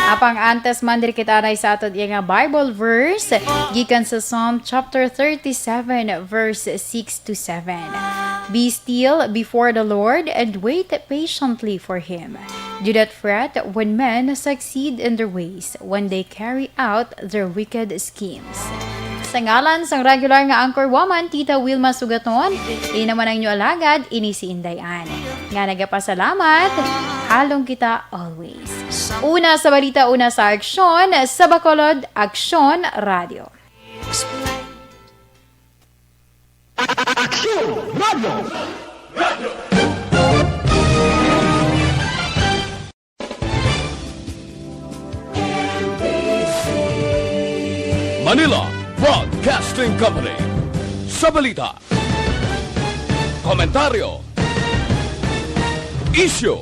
Apang antes man diri kita na sa aton iya nga Bible verse, gikan sa Psalm chapter thirty-seven, verse six to seven. "Be still before the Lord and wait patiently for him. Do not fret when men succeed in their ways, when they carry out their wicked schemes." Sa ngalan sang regular nga anchor woman, Tita Wilma Sugaton, ini naman ang inyo alagad, ini si Inday Ann, nga nagapasalamat, halong kita always. Una sa balita, una sa aksyon, sa Bacolod, Aksyon Radio. Aksyon Radio. Manila Broadcasting Company. Sa balita, komentaryo, isyu,